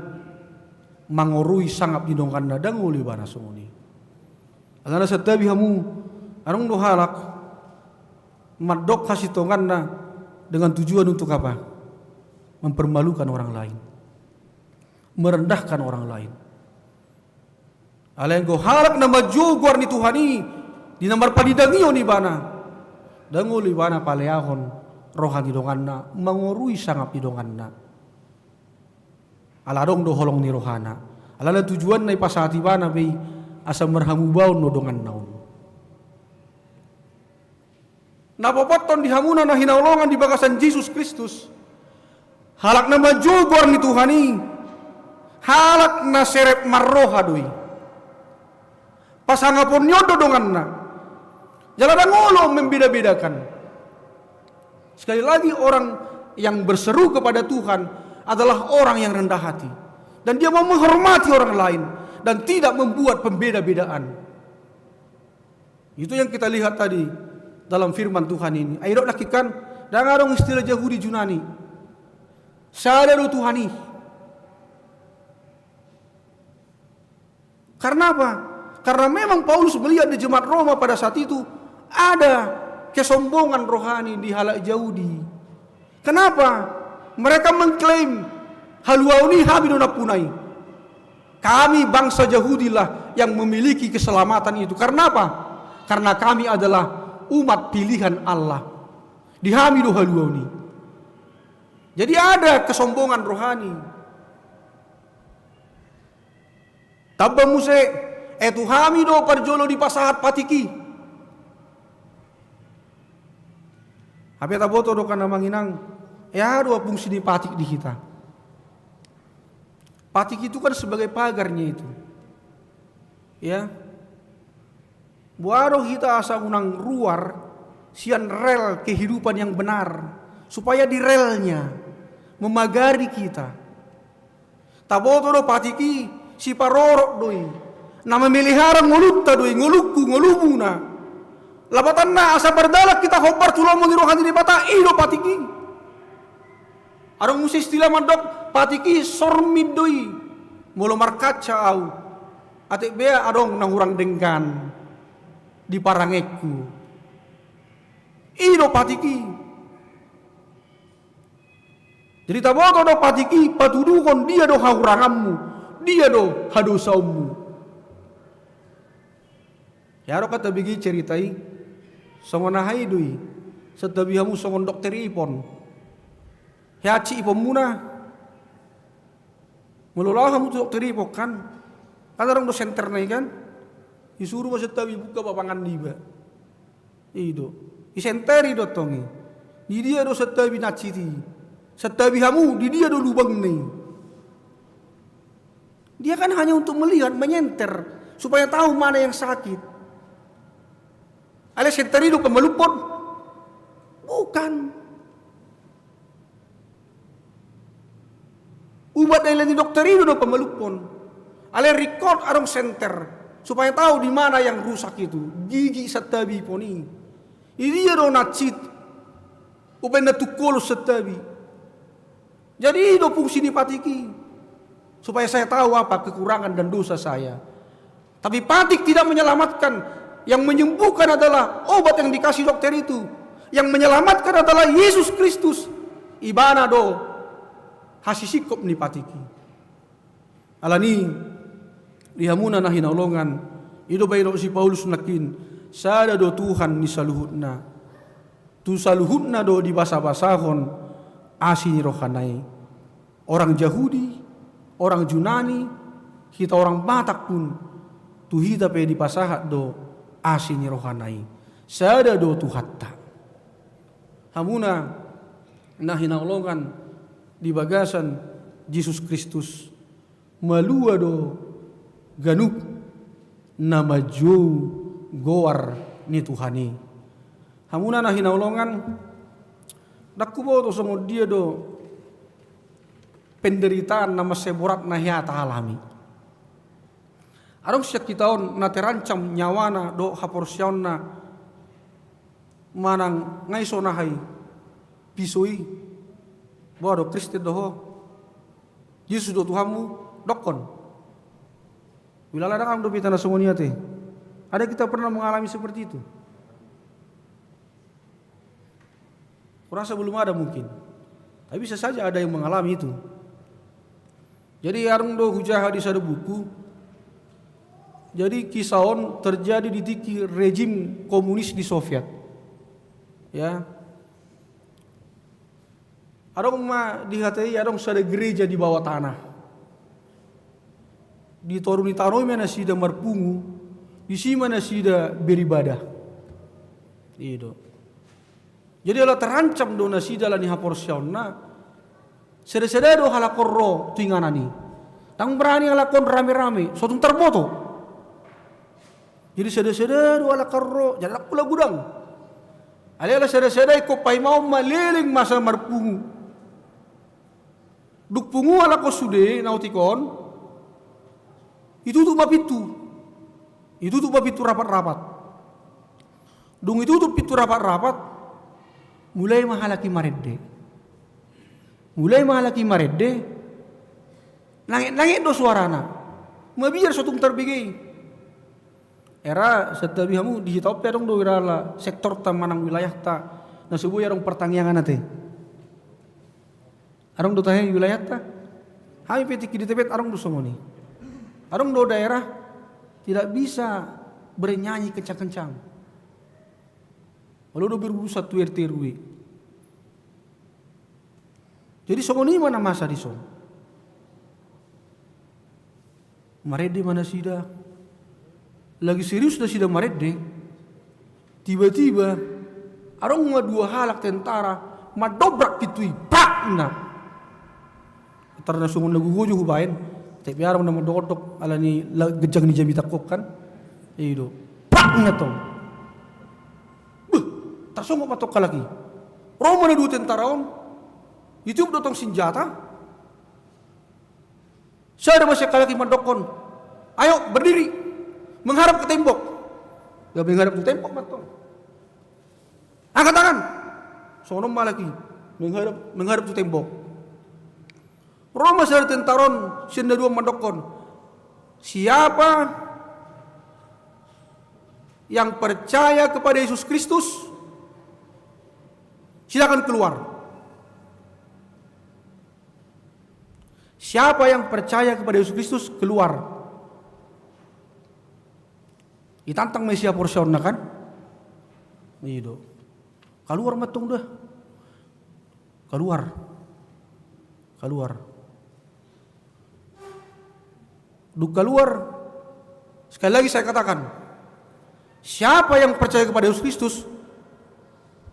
mangorui sangap ni donganna, ndang olo ibana songon i. Alana santabi hamu, adong do halak mandok hasintonganna dengan tujuan untuk apa? Mempermalukan orang lain. Merendahkan orang lain. Alai anggo halak na manjou goar ni Tuhan i, di na marpanindangion ibana, ndang olo ibana paleahon roha ni donganna, mangorui sangap ni donganna. Ala adong do holong ni rohana. Alana tujuanna ipasahat ibana be i asa marhamubaon do donganna on. Na pabotohon di hamuna na hinaholongan di bagasan Jesus Kristus, halak na manjou goar ni Tuhan i, halak na serep marroha do i. Pasangapon ni on do donganna. Jala ndang olo membeda-bedakan. Sekali lagi, orang yang berseru kepada Tuhan adalah orang yang rendah hati. Dan dia mau menghormati orang lain dan tidak membuat pembeda-bedaan. Itu yang kita lihat tadi dalam firman Tuhan ini. Ai didok nangkin kan, ndang adong istilah Jahudi Junani. Sada do Tuhan i. Karena apa? Karena memang Paulus melihat di jemaat Roma pada saat itu ada kesombongan rohani di halak Jahudi. Kenapa? Mereka mengklaim, haluaon i hami do nampuna i. Kami bangsa Jahudi lah yang memiliki keselamatan itu. Karena apa? Karena kami adalah umat pilihan Allah. Di hami do haluaon i. Jadi ada kesombongan rohani. Tamba muse, eh, tu hami do parjolo dipasahat patik i. Hape taboto do kan amang inang, eh, aha do fungsi ni patik di hita? Patik itu kan sebagai pagarnya itu. Ya. Boha do hita asa unang ruar sian rel kehidupan yang benar, supaya di relnya memagari kita. Taboto do patik i, siparorot do i. Na memelihara ngolunta do i, ngolungku, ngolumuna. Lapatanna asa mardalan hita hombar tu lomo ni roha ni Debata, i do patik i. Adong muse istilah mandok, patik i sormin do i. Molo markaca au, atik bea adong na hurang denggan di parangeku. I do patik i. Jadi taboto do patik i patuduhon dia do hahuranganmu, dia do hadosaonmu. Hea do kan tabege cerita i, songon aha i do i, santabi hamu songon dokter Ipon. Hea hansit iponmuna. Molo laho hamu tu dokter Ipon kan, kan adong do senterna i kan, disuru ma santabi buka papangan niba. I do. Disenteri do tong i. Di dia do santabi hansit i? Santabi hamu, di dia do lubangna i? Dia kan hanya untuk melihat, menyenter, supaya tahu mana yang sakit. Alai senter i do pamalumhon? Bukan. Ubat na nilehon ni dokter i do na pamalumhon. Alai ringkot adong senter, supaya tahu di mana yang rusak itu. Gigi santabi Ipon i. Di dia do hansit? Umbahen na tungkolon santabi. Jadi i do fungsi ni patik i. Supaya saya tahu apa kekurangan dan dosa saya. Tapi patik tidak menyelamatkan. Yang menyembuhkan adalah obat yang dikasih dokter itu. Yang menyelamatkan adalah Yesus Kristus. Ibana do hasisingkop ni patik i. Alani i, di hamuna na hinaholongan, i do baen dohot si Paulus nangkin, sada do Tuhan ni saluhutna. Tu saluhutna do dibasabasahon asi ni rohana i. Orang Jahudi, orang Junani, hita orang Batak pun, tu hita pe dipasahat do asi ni rohana i. Sada do Tuhanta. Hamuna na hinaholongan di bagasan Jesus Kristus, Malua do ganup na manjou goar ni Tuhan i. Hamuna na hinaholongan, ndang huboto songon dia do penderitaan na mansai borat na hea tahalami. Adong sian hita on na terancam nyawana dohot haporseaonna manang ngai so na hai piso i, boha do, Kristen do ho, Jesus do Tuhanmu, dokkon. Ulala, ndang adong dope hita na songon i ate. Ada kita pernah mengalami seperti itu? Kurasa belum ada mungkin. Tapi bisa saja ada yang mengalami itu. Jadi adong do hujaha di sada buku. Jadi kisah on terjadi di tingki rejim komunis di Soviet. Ya. Adong ma di hata i adong sada gereja di bawah tanah. Di toru ni tano i ma nasida marpungu, disi ma nasida beribadah. I do. Jadi ala terancam do nasida ala ni haporseaonna, sada-sada do halak on ro tu inganan i. Ndang berani halak on rame-rame, so tung tarboto. Jadi sada-sada do halak on ro, jadi ndang pola godang. Alai ala sada-sada ingkon paimaon ma leleng masa marpungu. Dung pungu halak on sude na otik on, itutup ma pintu. Itutup ma pintu rapat-rapat. Dung itutup pintu rapat-rapat, mulai ma halak i marende. Mulai ma halak i marende. Nanget-nanget do suarana. Mabiar so tung tarbege i. Era santabi hamu, di hita on pe adong do ira ala sektorta manang wilayahta na so boi adong partangiangan ate. Adong do tahe wilayahta? Hami pe tingki di Tebet adong do songon i. Adong do daerah tidak bisa bernyanyi kencang-kencang. Olo do berurusan tu R T R W. Jadi songon i ma na masa dison. Marende ma nasida. Lagi serius nasida marende. Tiba-tiba adong ma dua halak tentara mandobrak pintu i, prak ninna. Tar na songon na gogo jo hubaen. Tapi adong na mandok-ondok ala ni la-, gejang ni jamita on kan. I do. Prak ninna tong. Beh, tarsonggot ma tong halak i. Ro ma na dua tentara on. Ditiup do tong sinjata. Sada ma sian halak i mandokkon, "Ayo, berdiri. Menghadap ke tembok." Ya, menghadap tu tembok ma tong. "Angkat tangan." Songon on ma halak i. Menghadap, menghadap tu tembok. Ro ma sada tentara on sian na dua mandokkon, "Siapa yang percaya kepada Yesus Kristus, silakan keluar." Siapa yang percaya kepada Yesus Kristus, keluar. Itantang ma i sihaporseaonna kan? I do. Kaluar ma tong da. Kaluar. Kaluar. Dung kaluar, sekali lagi saya katakan, siapa yang percaya kepada Yesus Kristus,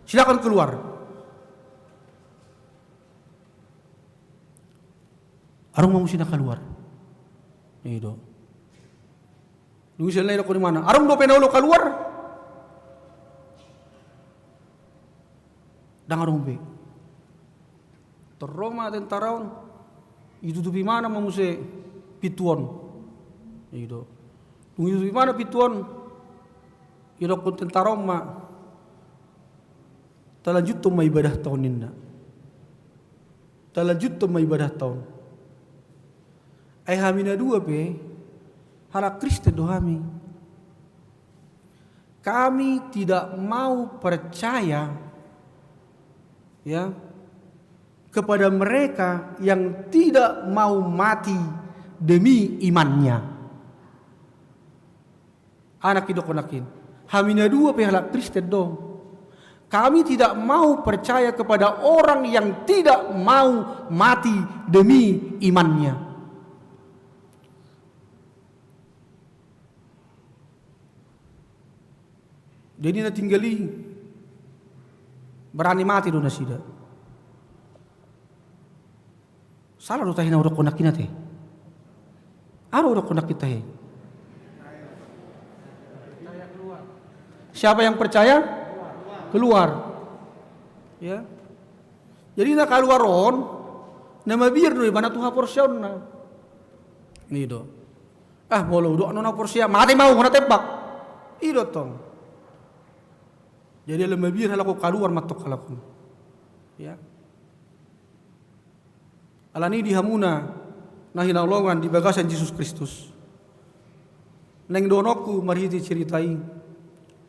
silakan keluar. Adong ma muse na kaluar. I do. Dung i sian lae dokkon, "Imana, adong dope na olo kaluar?" "Ndang adong be." Tor ro ma tentara on, itutup imana ma muse pintu on. I do. Dung itutup imana pintu on, idokkon tentara on ma, "Talanjuthon ma ibadahta on," ninna. "Talanjuthon ma ibadahta on." Ai hami na dua pe halak Kristen do hami. Kami tidak mau percaya, ya, kepada mereka yang tidak mau mati demi imannya. Aha na hudok nangkin? Hami na dua pe halak Kristen do. Kami tidak mau percaya kepada orang yang tidak mau mati demi imannya. Jadi na tinggal i berani mati do nasida. Sala do tahe na hudokkon nangkin ate? Aha do dohonon hita he? Siapa yang percaya? Keluar. Ya. Jadi na kaluar on, na mabiar do ibana tu haporseaonna. I do. Ah, molo hudok na porsea, mate ma au, hona tembak. I do tong. Jadi ala mabiar halak on, kaluar ma tong halak on. Ya. Alani di hamuna na hinaholongan di bagasan Jesus Kristus, naeng dohononku marhite cerita i,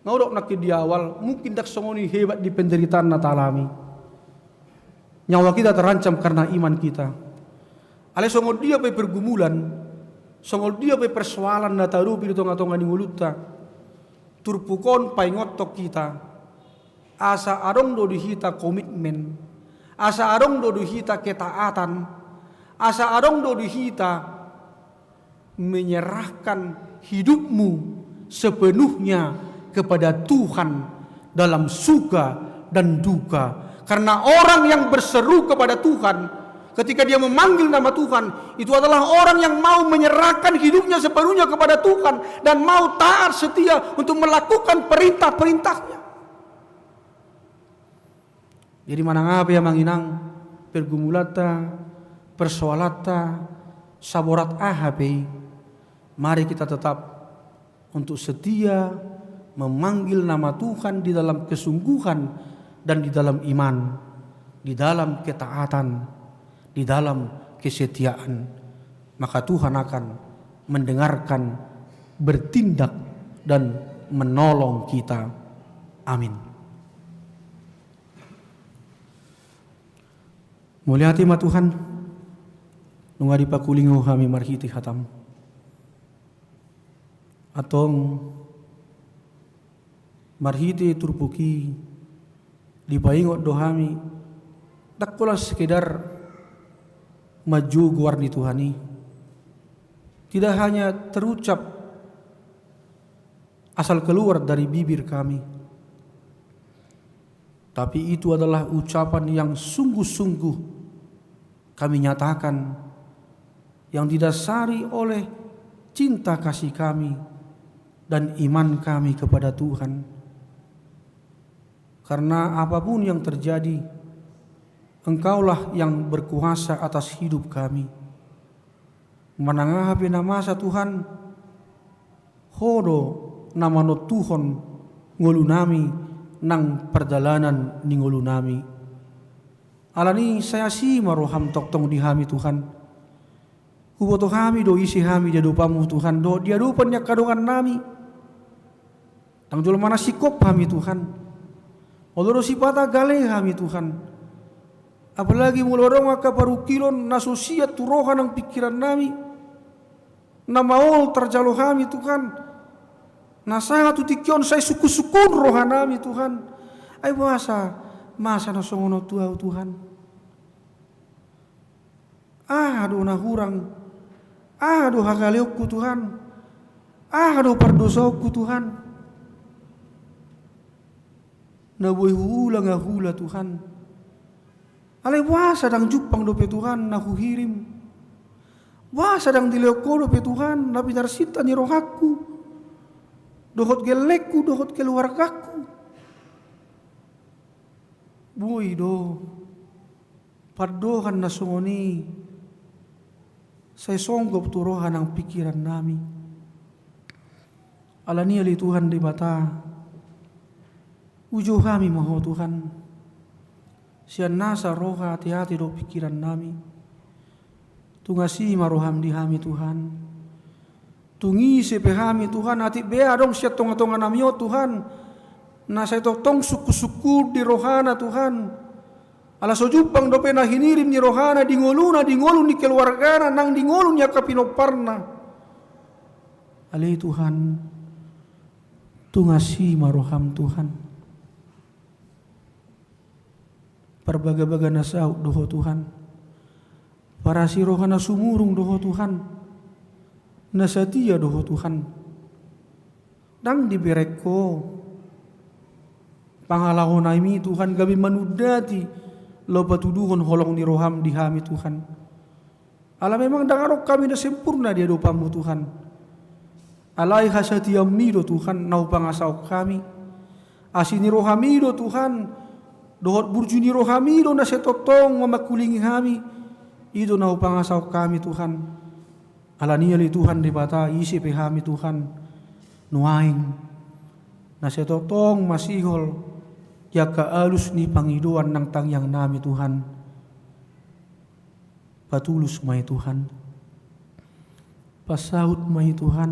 nga hudok nangkin di awal, mungkin ndang songon i hebat di penderitaan na taalami. Nyawa kita terancam karena iman kita. Alai songon dia pe pergumulan, songon dia pe persoalan na tahadopi di tonga-tonga ni ngolunta, turpuk on paingothon hita, asa adong do di hita komitmen, asa adong do di hita ketaatan, asa adong do di hita menyerahkan hidupmu sepenuhnya kepada Tuhan dalam suka dan duka. Karena orang yang berseru kepada Tuhan, ketika dia memanggil nama Tuhan, itu adalah orang yang mau menyerahkan hidupnya sepenuhnya kepada Tuhan dan mau taat setia untuk melakukan perintah-perintahnya. Jadi manang aha pe, amang inang, pergumulanta, persoalanta, saborat aha pe i, mari kita tetap untuk setia memanggil nama Tuhan di dalam kesungguhan dan di dalam iman, di dalam ketaatan, di dalam kesetiaan. Maka Tuhan akan mendengarkan, bertindak, dan menolong kita. Amin. Mauliate ma Tuhan, nunga dipakulingku hami marhite hataM. Antong marhite turpuk i dipaingot do hami, ndang holan sekedar manjou goar ni Tuhan i. Tidak hanya terucap asal keluar dari bibir kami, tapi itu adalah ucapan yang sungguh-sungguh kami nyatakan, yang didasari oleh cinta kasih kami dan iman kami kepada Tuhan. Karena apapun yang terjadi, Engkaulah yang berkuasa atas hidup kami. Manang aha pe na masa, Tuhan, Ho do na manontuhon ngolunami nang pardalanan ni ngolunami. Alani i sai asi ma roham tongtong di hami, Tuhan. Huboto hami do ise hami di adopanmu, Tuhan, dohot di adopan ni angka dongannami. Ndang jolma na singkop hami, Tuhan. Olo do sipata gale hami, Tuhan. Apalagi molo adong angka parungkilon na so siat tu roha nang pingkirannami, na maol tarjalo hami, Tuhan. Na sahat tu tingki on sai sungkunsungkun rohanami, Tuhan. Ai boasa masa na songon on tu ahu, Tuhan? Aha do na hurang? Aha do hagaleonku, Tuhan? Aha do pardosaonku, Tuhan? Na boi huula nga huula, Tuhan. Alai boasa ndang jumpang dope, Tuhan, na huhirim? Boasa ndang dilehon Ho dope, Tuhan, na pinarsinta ni rohangku, dohot gellengku, dohot keluargangku? Boi do pandohan na songon i sai songgop tu roha nang pingkirannami. Alani i, ale Tuhan Debata, ujou hami ma Ho, Tuhan, sian nasa roha, ateate dohot pingkirannami. Tung asi ma roham di hami, Tuhan. Tung ise pe hami, Tuhan, atik bea adong sian tongatonganami on, Tuhan, na sai tongtong sungkunsungkun di rohana, Tuhan, ala so jumpang dope na hinirim ni rohana di ngoluna, di ngolu ni keluargana, nang di ngolu ni angka pinomparna. Ale Tuhan, tung asi ma roham, Tuhan. Parbagabaga na saut do Ho, Tuhan. Parasi roha na sumurung do Ho, Tuhan. Na satia do Ho, Tuhan. Ndang dibereng Ho pangalahonami, Tuhan, gabe manundati laho patuduhon holong ni roham di hami, Tuhan. Ala memang ndang adong hami na sempurna di adopanMu, Tuhan. Alai hasatiaonMi do, Tuhan, na hupangasahon hami. Asi ni rohaMi do, Tuhan, dohot burju ni rohaMi do na sai tongtong mamangkulingi hami. I do na hupangasahon hami, Tuhan. Alani i ale Tuhan Debata, ise pe hami, Tuhan, nuaeng na sai tongtong masihol di angka alus ni pangidoan nang tangiangnami, Tuhan. Patulus ma i, Tuhan. Pasaut ma i, Tuhan,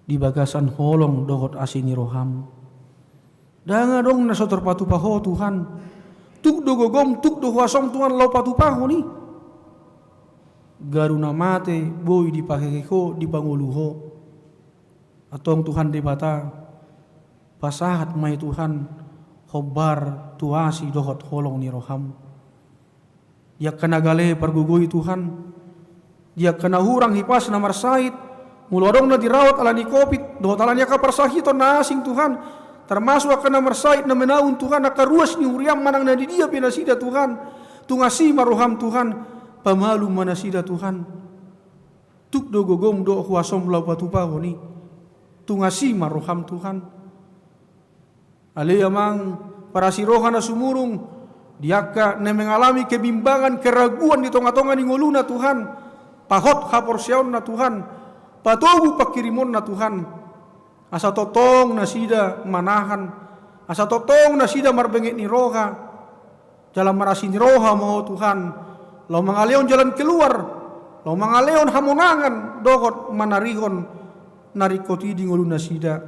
di bagasan holong dohot asi ni rohaM. Ndang adong na so tarpatupa Ho, Tuhan. Tuk do gogoM, tuk do huasoM, Tuhan, laho patupahon i. Garu na mate boi dipahege Ho, dipangolu Ho. Antong, Tuhan Debata, pasahat ma i, Tuhan, hombar tu asi dohot holong ni rohaM. Di angka na gale pargogoi, Tuhan. Di angka na hurang hipas, na marsahit, molo adong na dirawat ala ni covid, dohot ala ni angka parsahiton na asing, Tuhan. Termasuk angka na marsahit na menaun, Tuhan, angka ruas ni huriaM manang na di dia pe nasida, Tuhan. Tung asi ma rohaM, Tuhan. Pamalum ma nasida, Tuhan. Tuk do gogoM dohot huasoM laho patupahon i. Tung asi ma rohaM, Tuhan. Ale Amang, parasi roha na sumurung, di angka na mengalami kebimbangan, keraguan di tonga-tonga ni ngoluna, Tuhan. Pahot haporseaonna, Tuhan. Patogu panghirimonna, Tuhan. Asa tongtong nasida manahan, asa tongtong nasida marbenget ni roha, jala marasi ni roha ma Ho, Tuhan, laho mangalehon jalan keluar, laho mangalehon hamonangan dohot manarihon na ringkot i di ngolu nasida.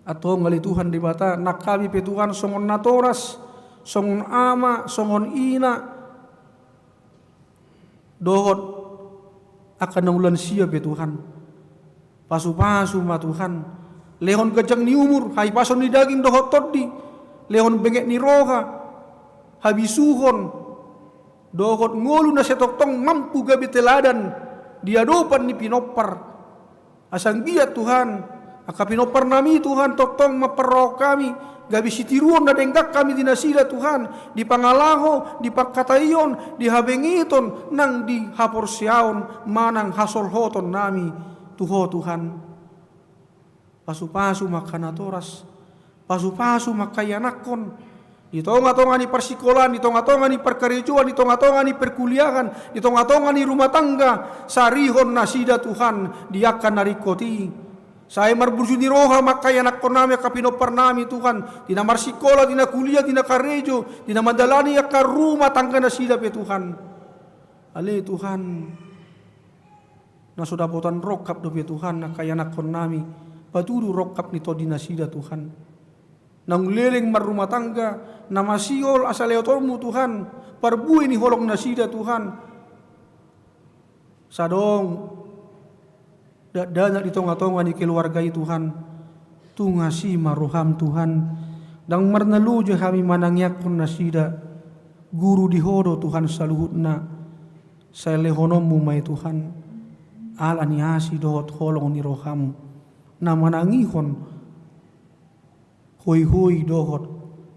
Antong ale Tuhan Debata, nang hami pe, Tuhan, songon natoras, songon ama, songon ina, dohot angka na ulaon sia pe, Tuhan. Pasu-pasu ma, Tuhan. Lehon ganjang ni umur, hahipason ni daging dohot tondi, lehon benget ni roha, habisuhon, dohot ngolu na sai tongtong mampu gabe teladan di adopan ni pinompar. Asa anggiat, Tuhan, angka pinomparnami, Tuhan, tongtong mamparrohahon hami, gabe sitiruon na denggan hami di nasida, Tuhan, di pangalaho, di pangkataion, di habengeton, nang di haporseaon manang hasolhotonnami tu Ho, Tuhan. Pasu-pasu ma angka natoras, pasu-pasu ma angka ianakhon, di tonga-tonga ni parsikolaan, di tonga-tonga ni parkarejoan, di tonga-tonga ni perkuliahan, di tonga-tonga ni rumah tangga, sarihon nasida, Tuhan, di angka na ringkot i. Sai marburju ni roha ma angka ianakhonnami, angka pinomparnami, Tuhan, di na marsikola, di na kuliah, di na karejo, di na mandalani angka rumah tangga nasida pe, Tuhan. Ale Tuhan, na so dapotan rongkap dope, Tuhan, angka ianakhonnami, patudu rongkap ni tondi nasida, Tuhan. Naung leleng marrumah tangga, na masihol asa lehotonmu, Tuhan, parbue ni holong nasida, Tuhan. Sai adong dakdanak di tonga-tonga ni keluarga i, Tuhan. Tung asi ma roham, Tuhan. Ndang marnaloja hami manangianghon nasida. Guru di Ho do, Tuhan, saluhutna. Sai lehononmu ma i, Tuhan, ala ni asi dohot holong ni roham na manangihon hoihoi dohot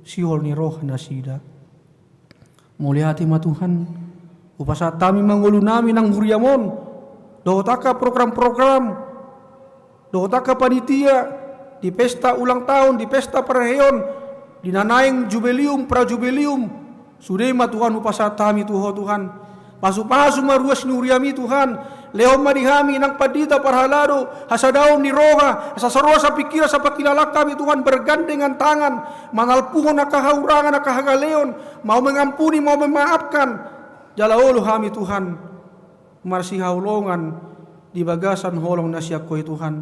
sihol ni roha nasida. Mauliate ma, Tuhan. Hupasahat hami ma ngolunami nang huriam on, dohot angka program-program, dohot angka panitia, di pesta ulang tahun, di pesta parheheon, di na naeng jubelium, prajubelium, sude ma, Tuhan, hupasahat hami tu Ho, Tuhan. Pasu-pasu ma ruas ni huriam i, Tuhan. Lehon ma di hami nang pandita parhalado hasadaon ni roha, asa saroha, sapingkiran, sapangkilalaan hami, Tuhan, bergandengan tangan, manalpuhon angka hahurangan, angka hagaleon, mau mengampuni, mau memaafkan. Jala olo hami, Tuhan, marsihaholongan di bagasan holong na sian Ho i, Tuhan.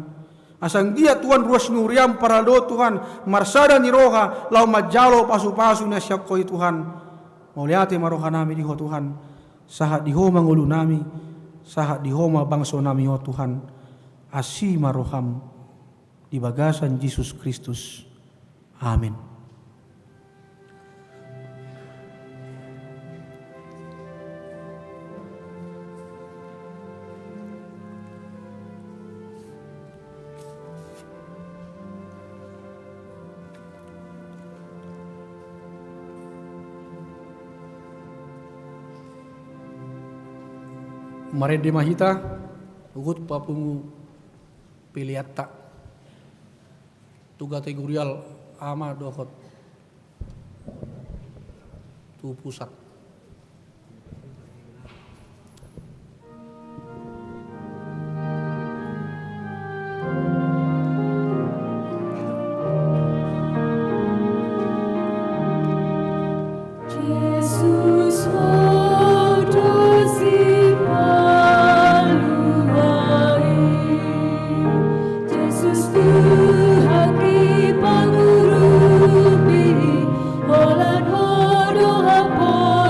Asa anggiat, Tuhan, ruas ni huriam parhalado, Tuhan, marsada ni roha laho manjalo pasu-pasu na sian Ho i, Tuhan. Mauliate ma rohanami di Ho, Tuhan. Sahat di Ho ma ngolunami, sahat di Ho ma bangsonami on, Tuhan. Asi ma roham, di bagasan Jesus Kristus. Amen. Marende ma hita, huhut papungu peleanta tu kategorial ama dohot tu pusat. Jesus, Ho do Sipaluahi. Jesus, Tuhan, Ho pangurupi, holan Ho do hapo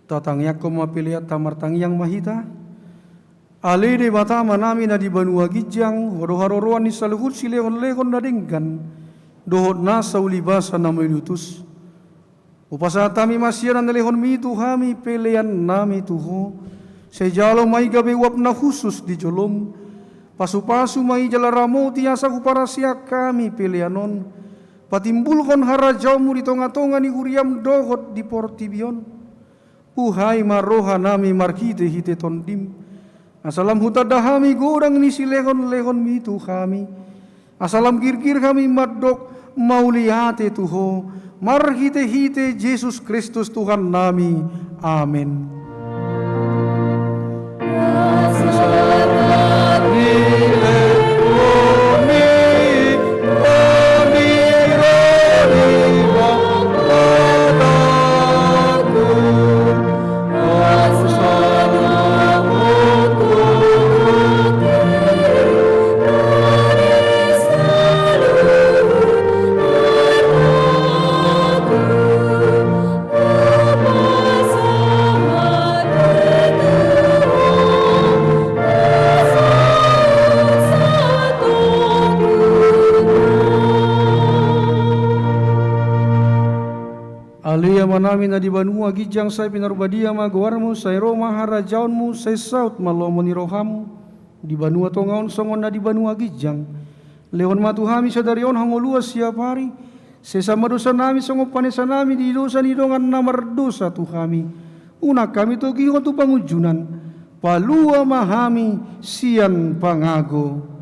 Tatangiangkon ma peleanta, martangiang ma hita. Ale Debata Amanami na di banua ginjang, Ho do haroroan ni saluhut silehonlehon na denggan dohot nasa ulibasa na mauliutus. Hupasahat hami ma sian na nilehonMi tu hami peleannami tu Ho. Sai jalo ma i gabe uap na hushus di joloM. Pasupasu ma i jala ramoti asa huparsiajar hami pelean on patimbulhon harajaonMu di tongatonga ni huriaM dohot di portibi on. Buhai ma rohanami marhitehite TondiM, asa lam hutanda hami godang ni silehonlehonMi tu hami, asa lam girgir hami mandok mauliate tu Ho, marhitehite Jesus Kristus Tuhannami. Amen. Ale Amanami na di banua ginjang, sai pinarbadia ma goarMu, sai ro ma harajaonMu, sai saut ma lomo ni rohaM di banua tonga on songon na di banua ginjang. Lehon ma tu hami sadari on hangoluan siap ari. Sesa ma dosanami songon panesanami di dosa ni dongan na mardosa tu hami. Unang hami togihon tu pangunjunan. Palua ma hami sian pangago.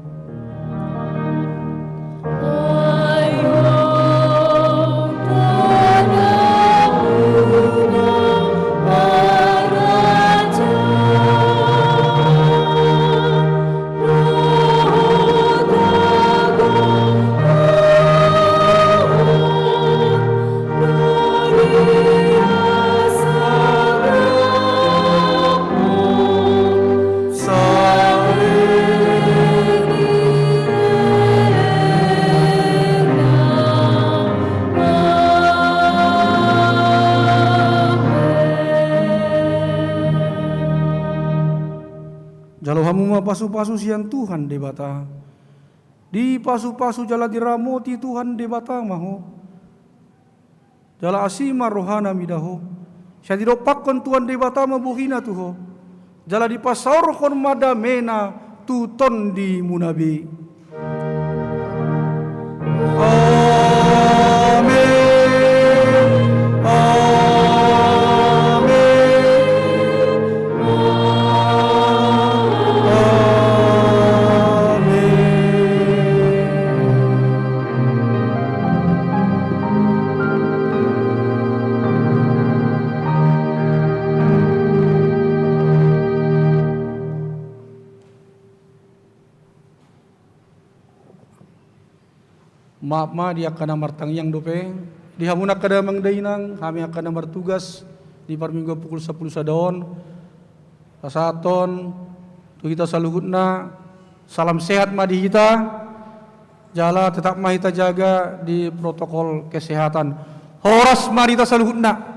Jalo hamu ma pasupasu sian Tuhan Debata. Dipasupasu jala diramoti Tuhan Debata ma ho. Jala asi ma rohana mida ho. Sai didompakhon Tuhan Debata ma bohina tu ho. Jala dipasaorhon ma damena tu tondimuna be. Amen. Amen. Amen. Maaf ma di angka na martangiang dope, di hamu angka damang dainang, hami angka na martugas di parmingguan pukul sampulu sada on, pasahathon tu hita saluhutna, salam sehat ma di hita, jala tetap ma hita jaga di protokol kesehatan. Horas ma di hita saluhutna.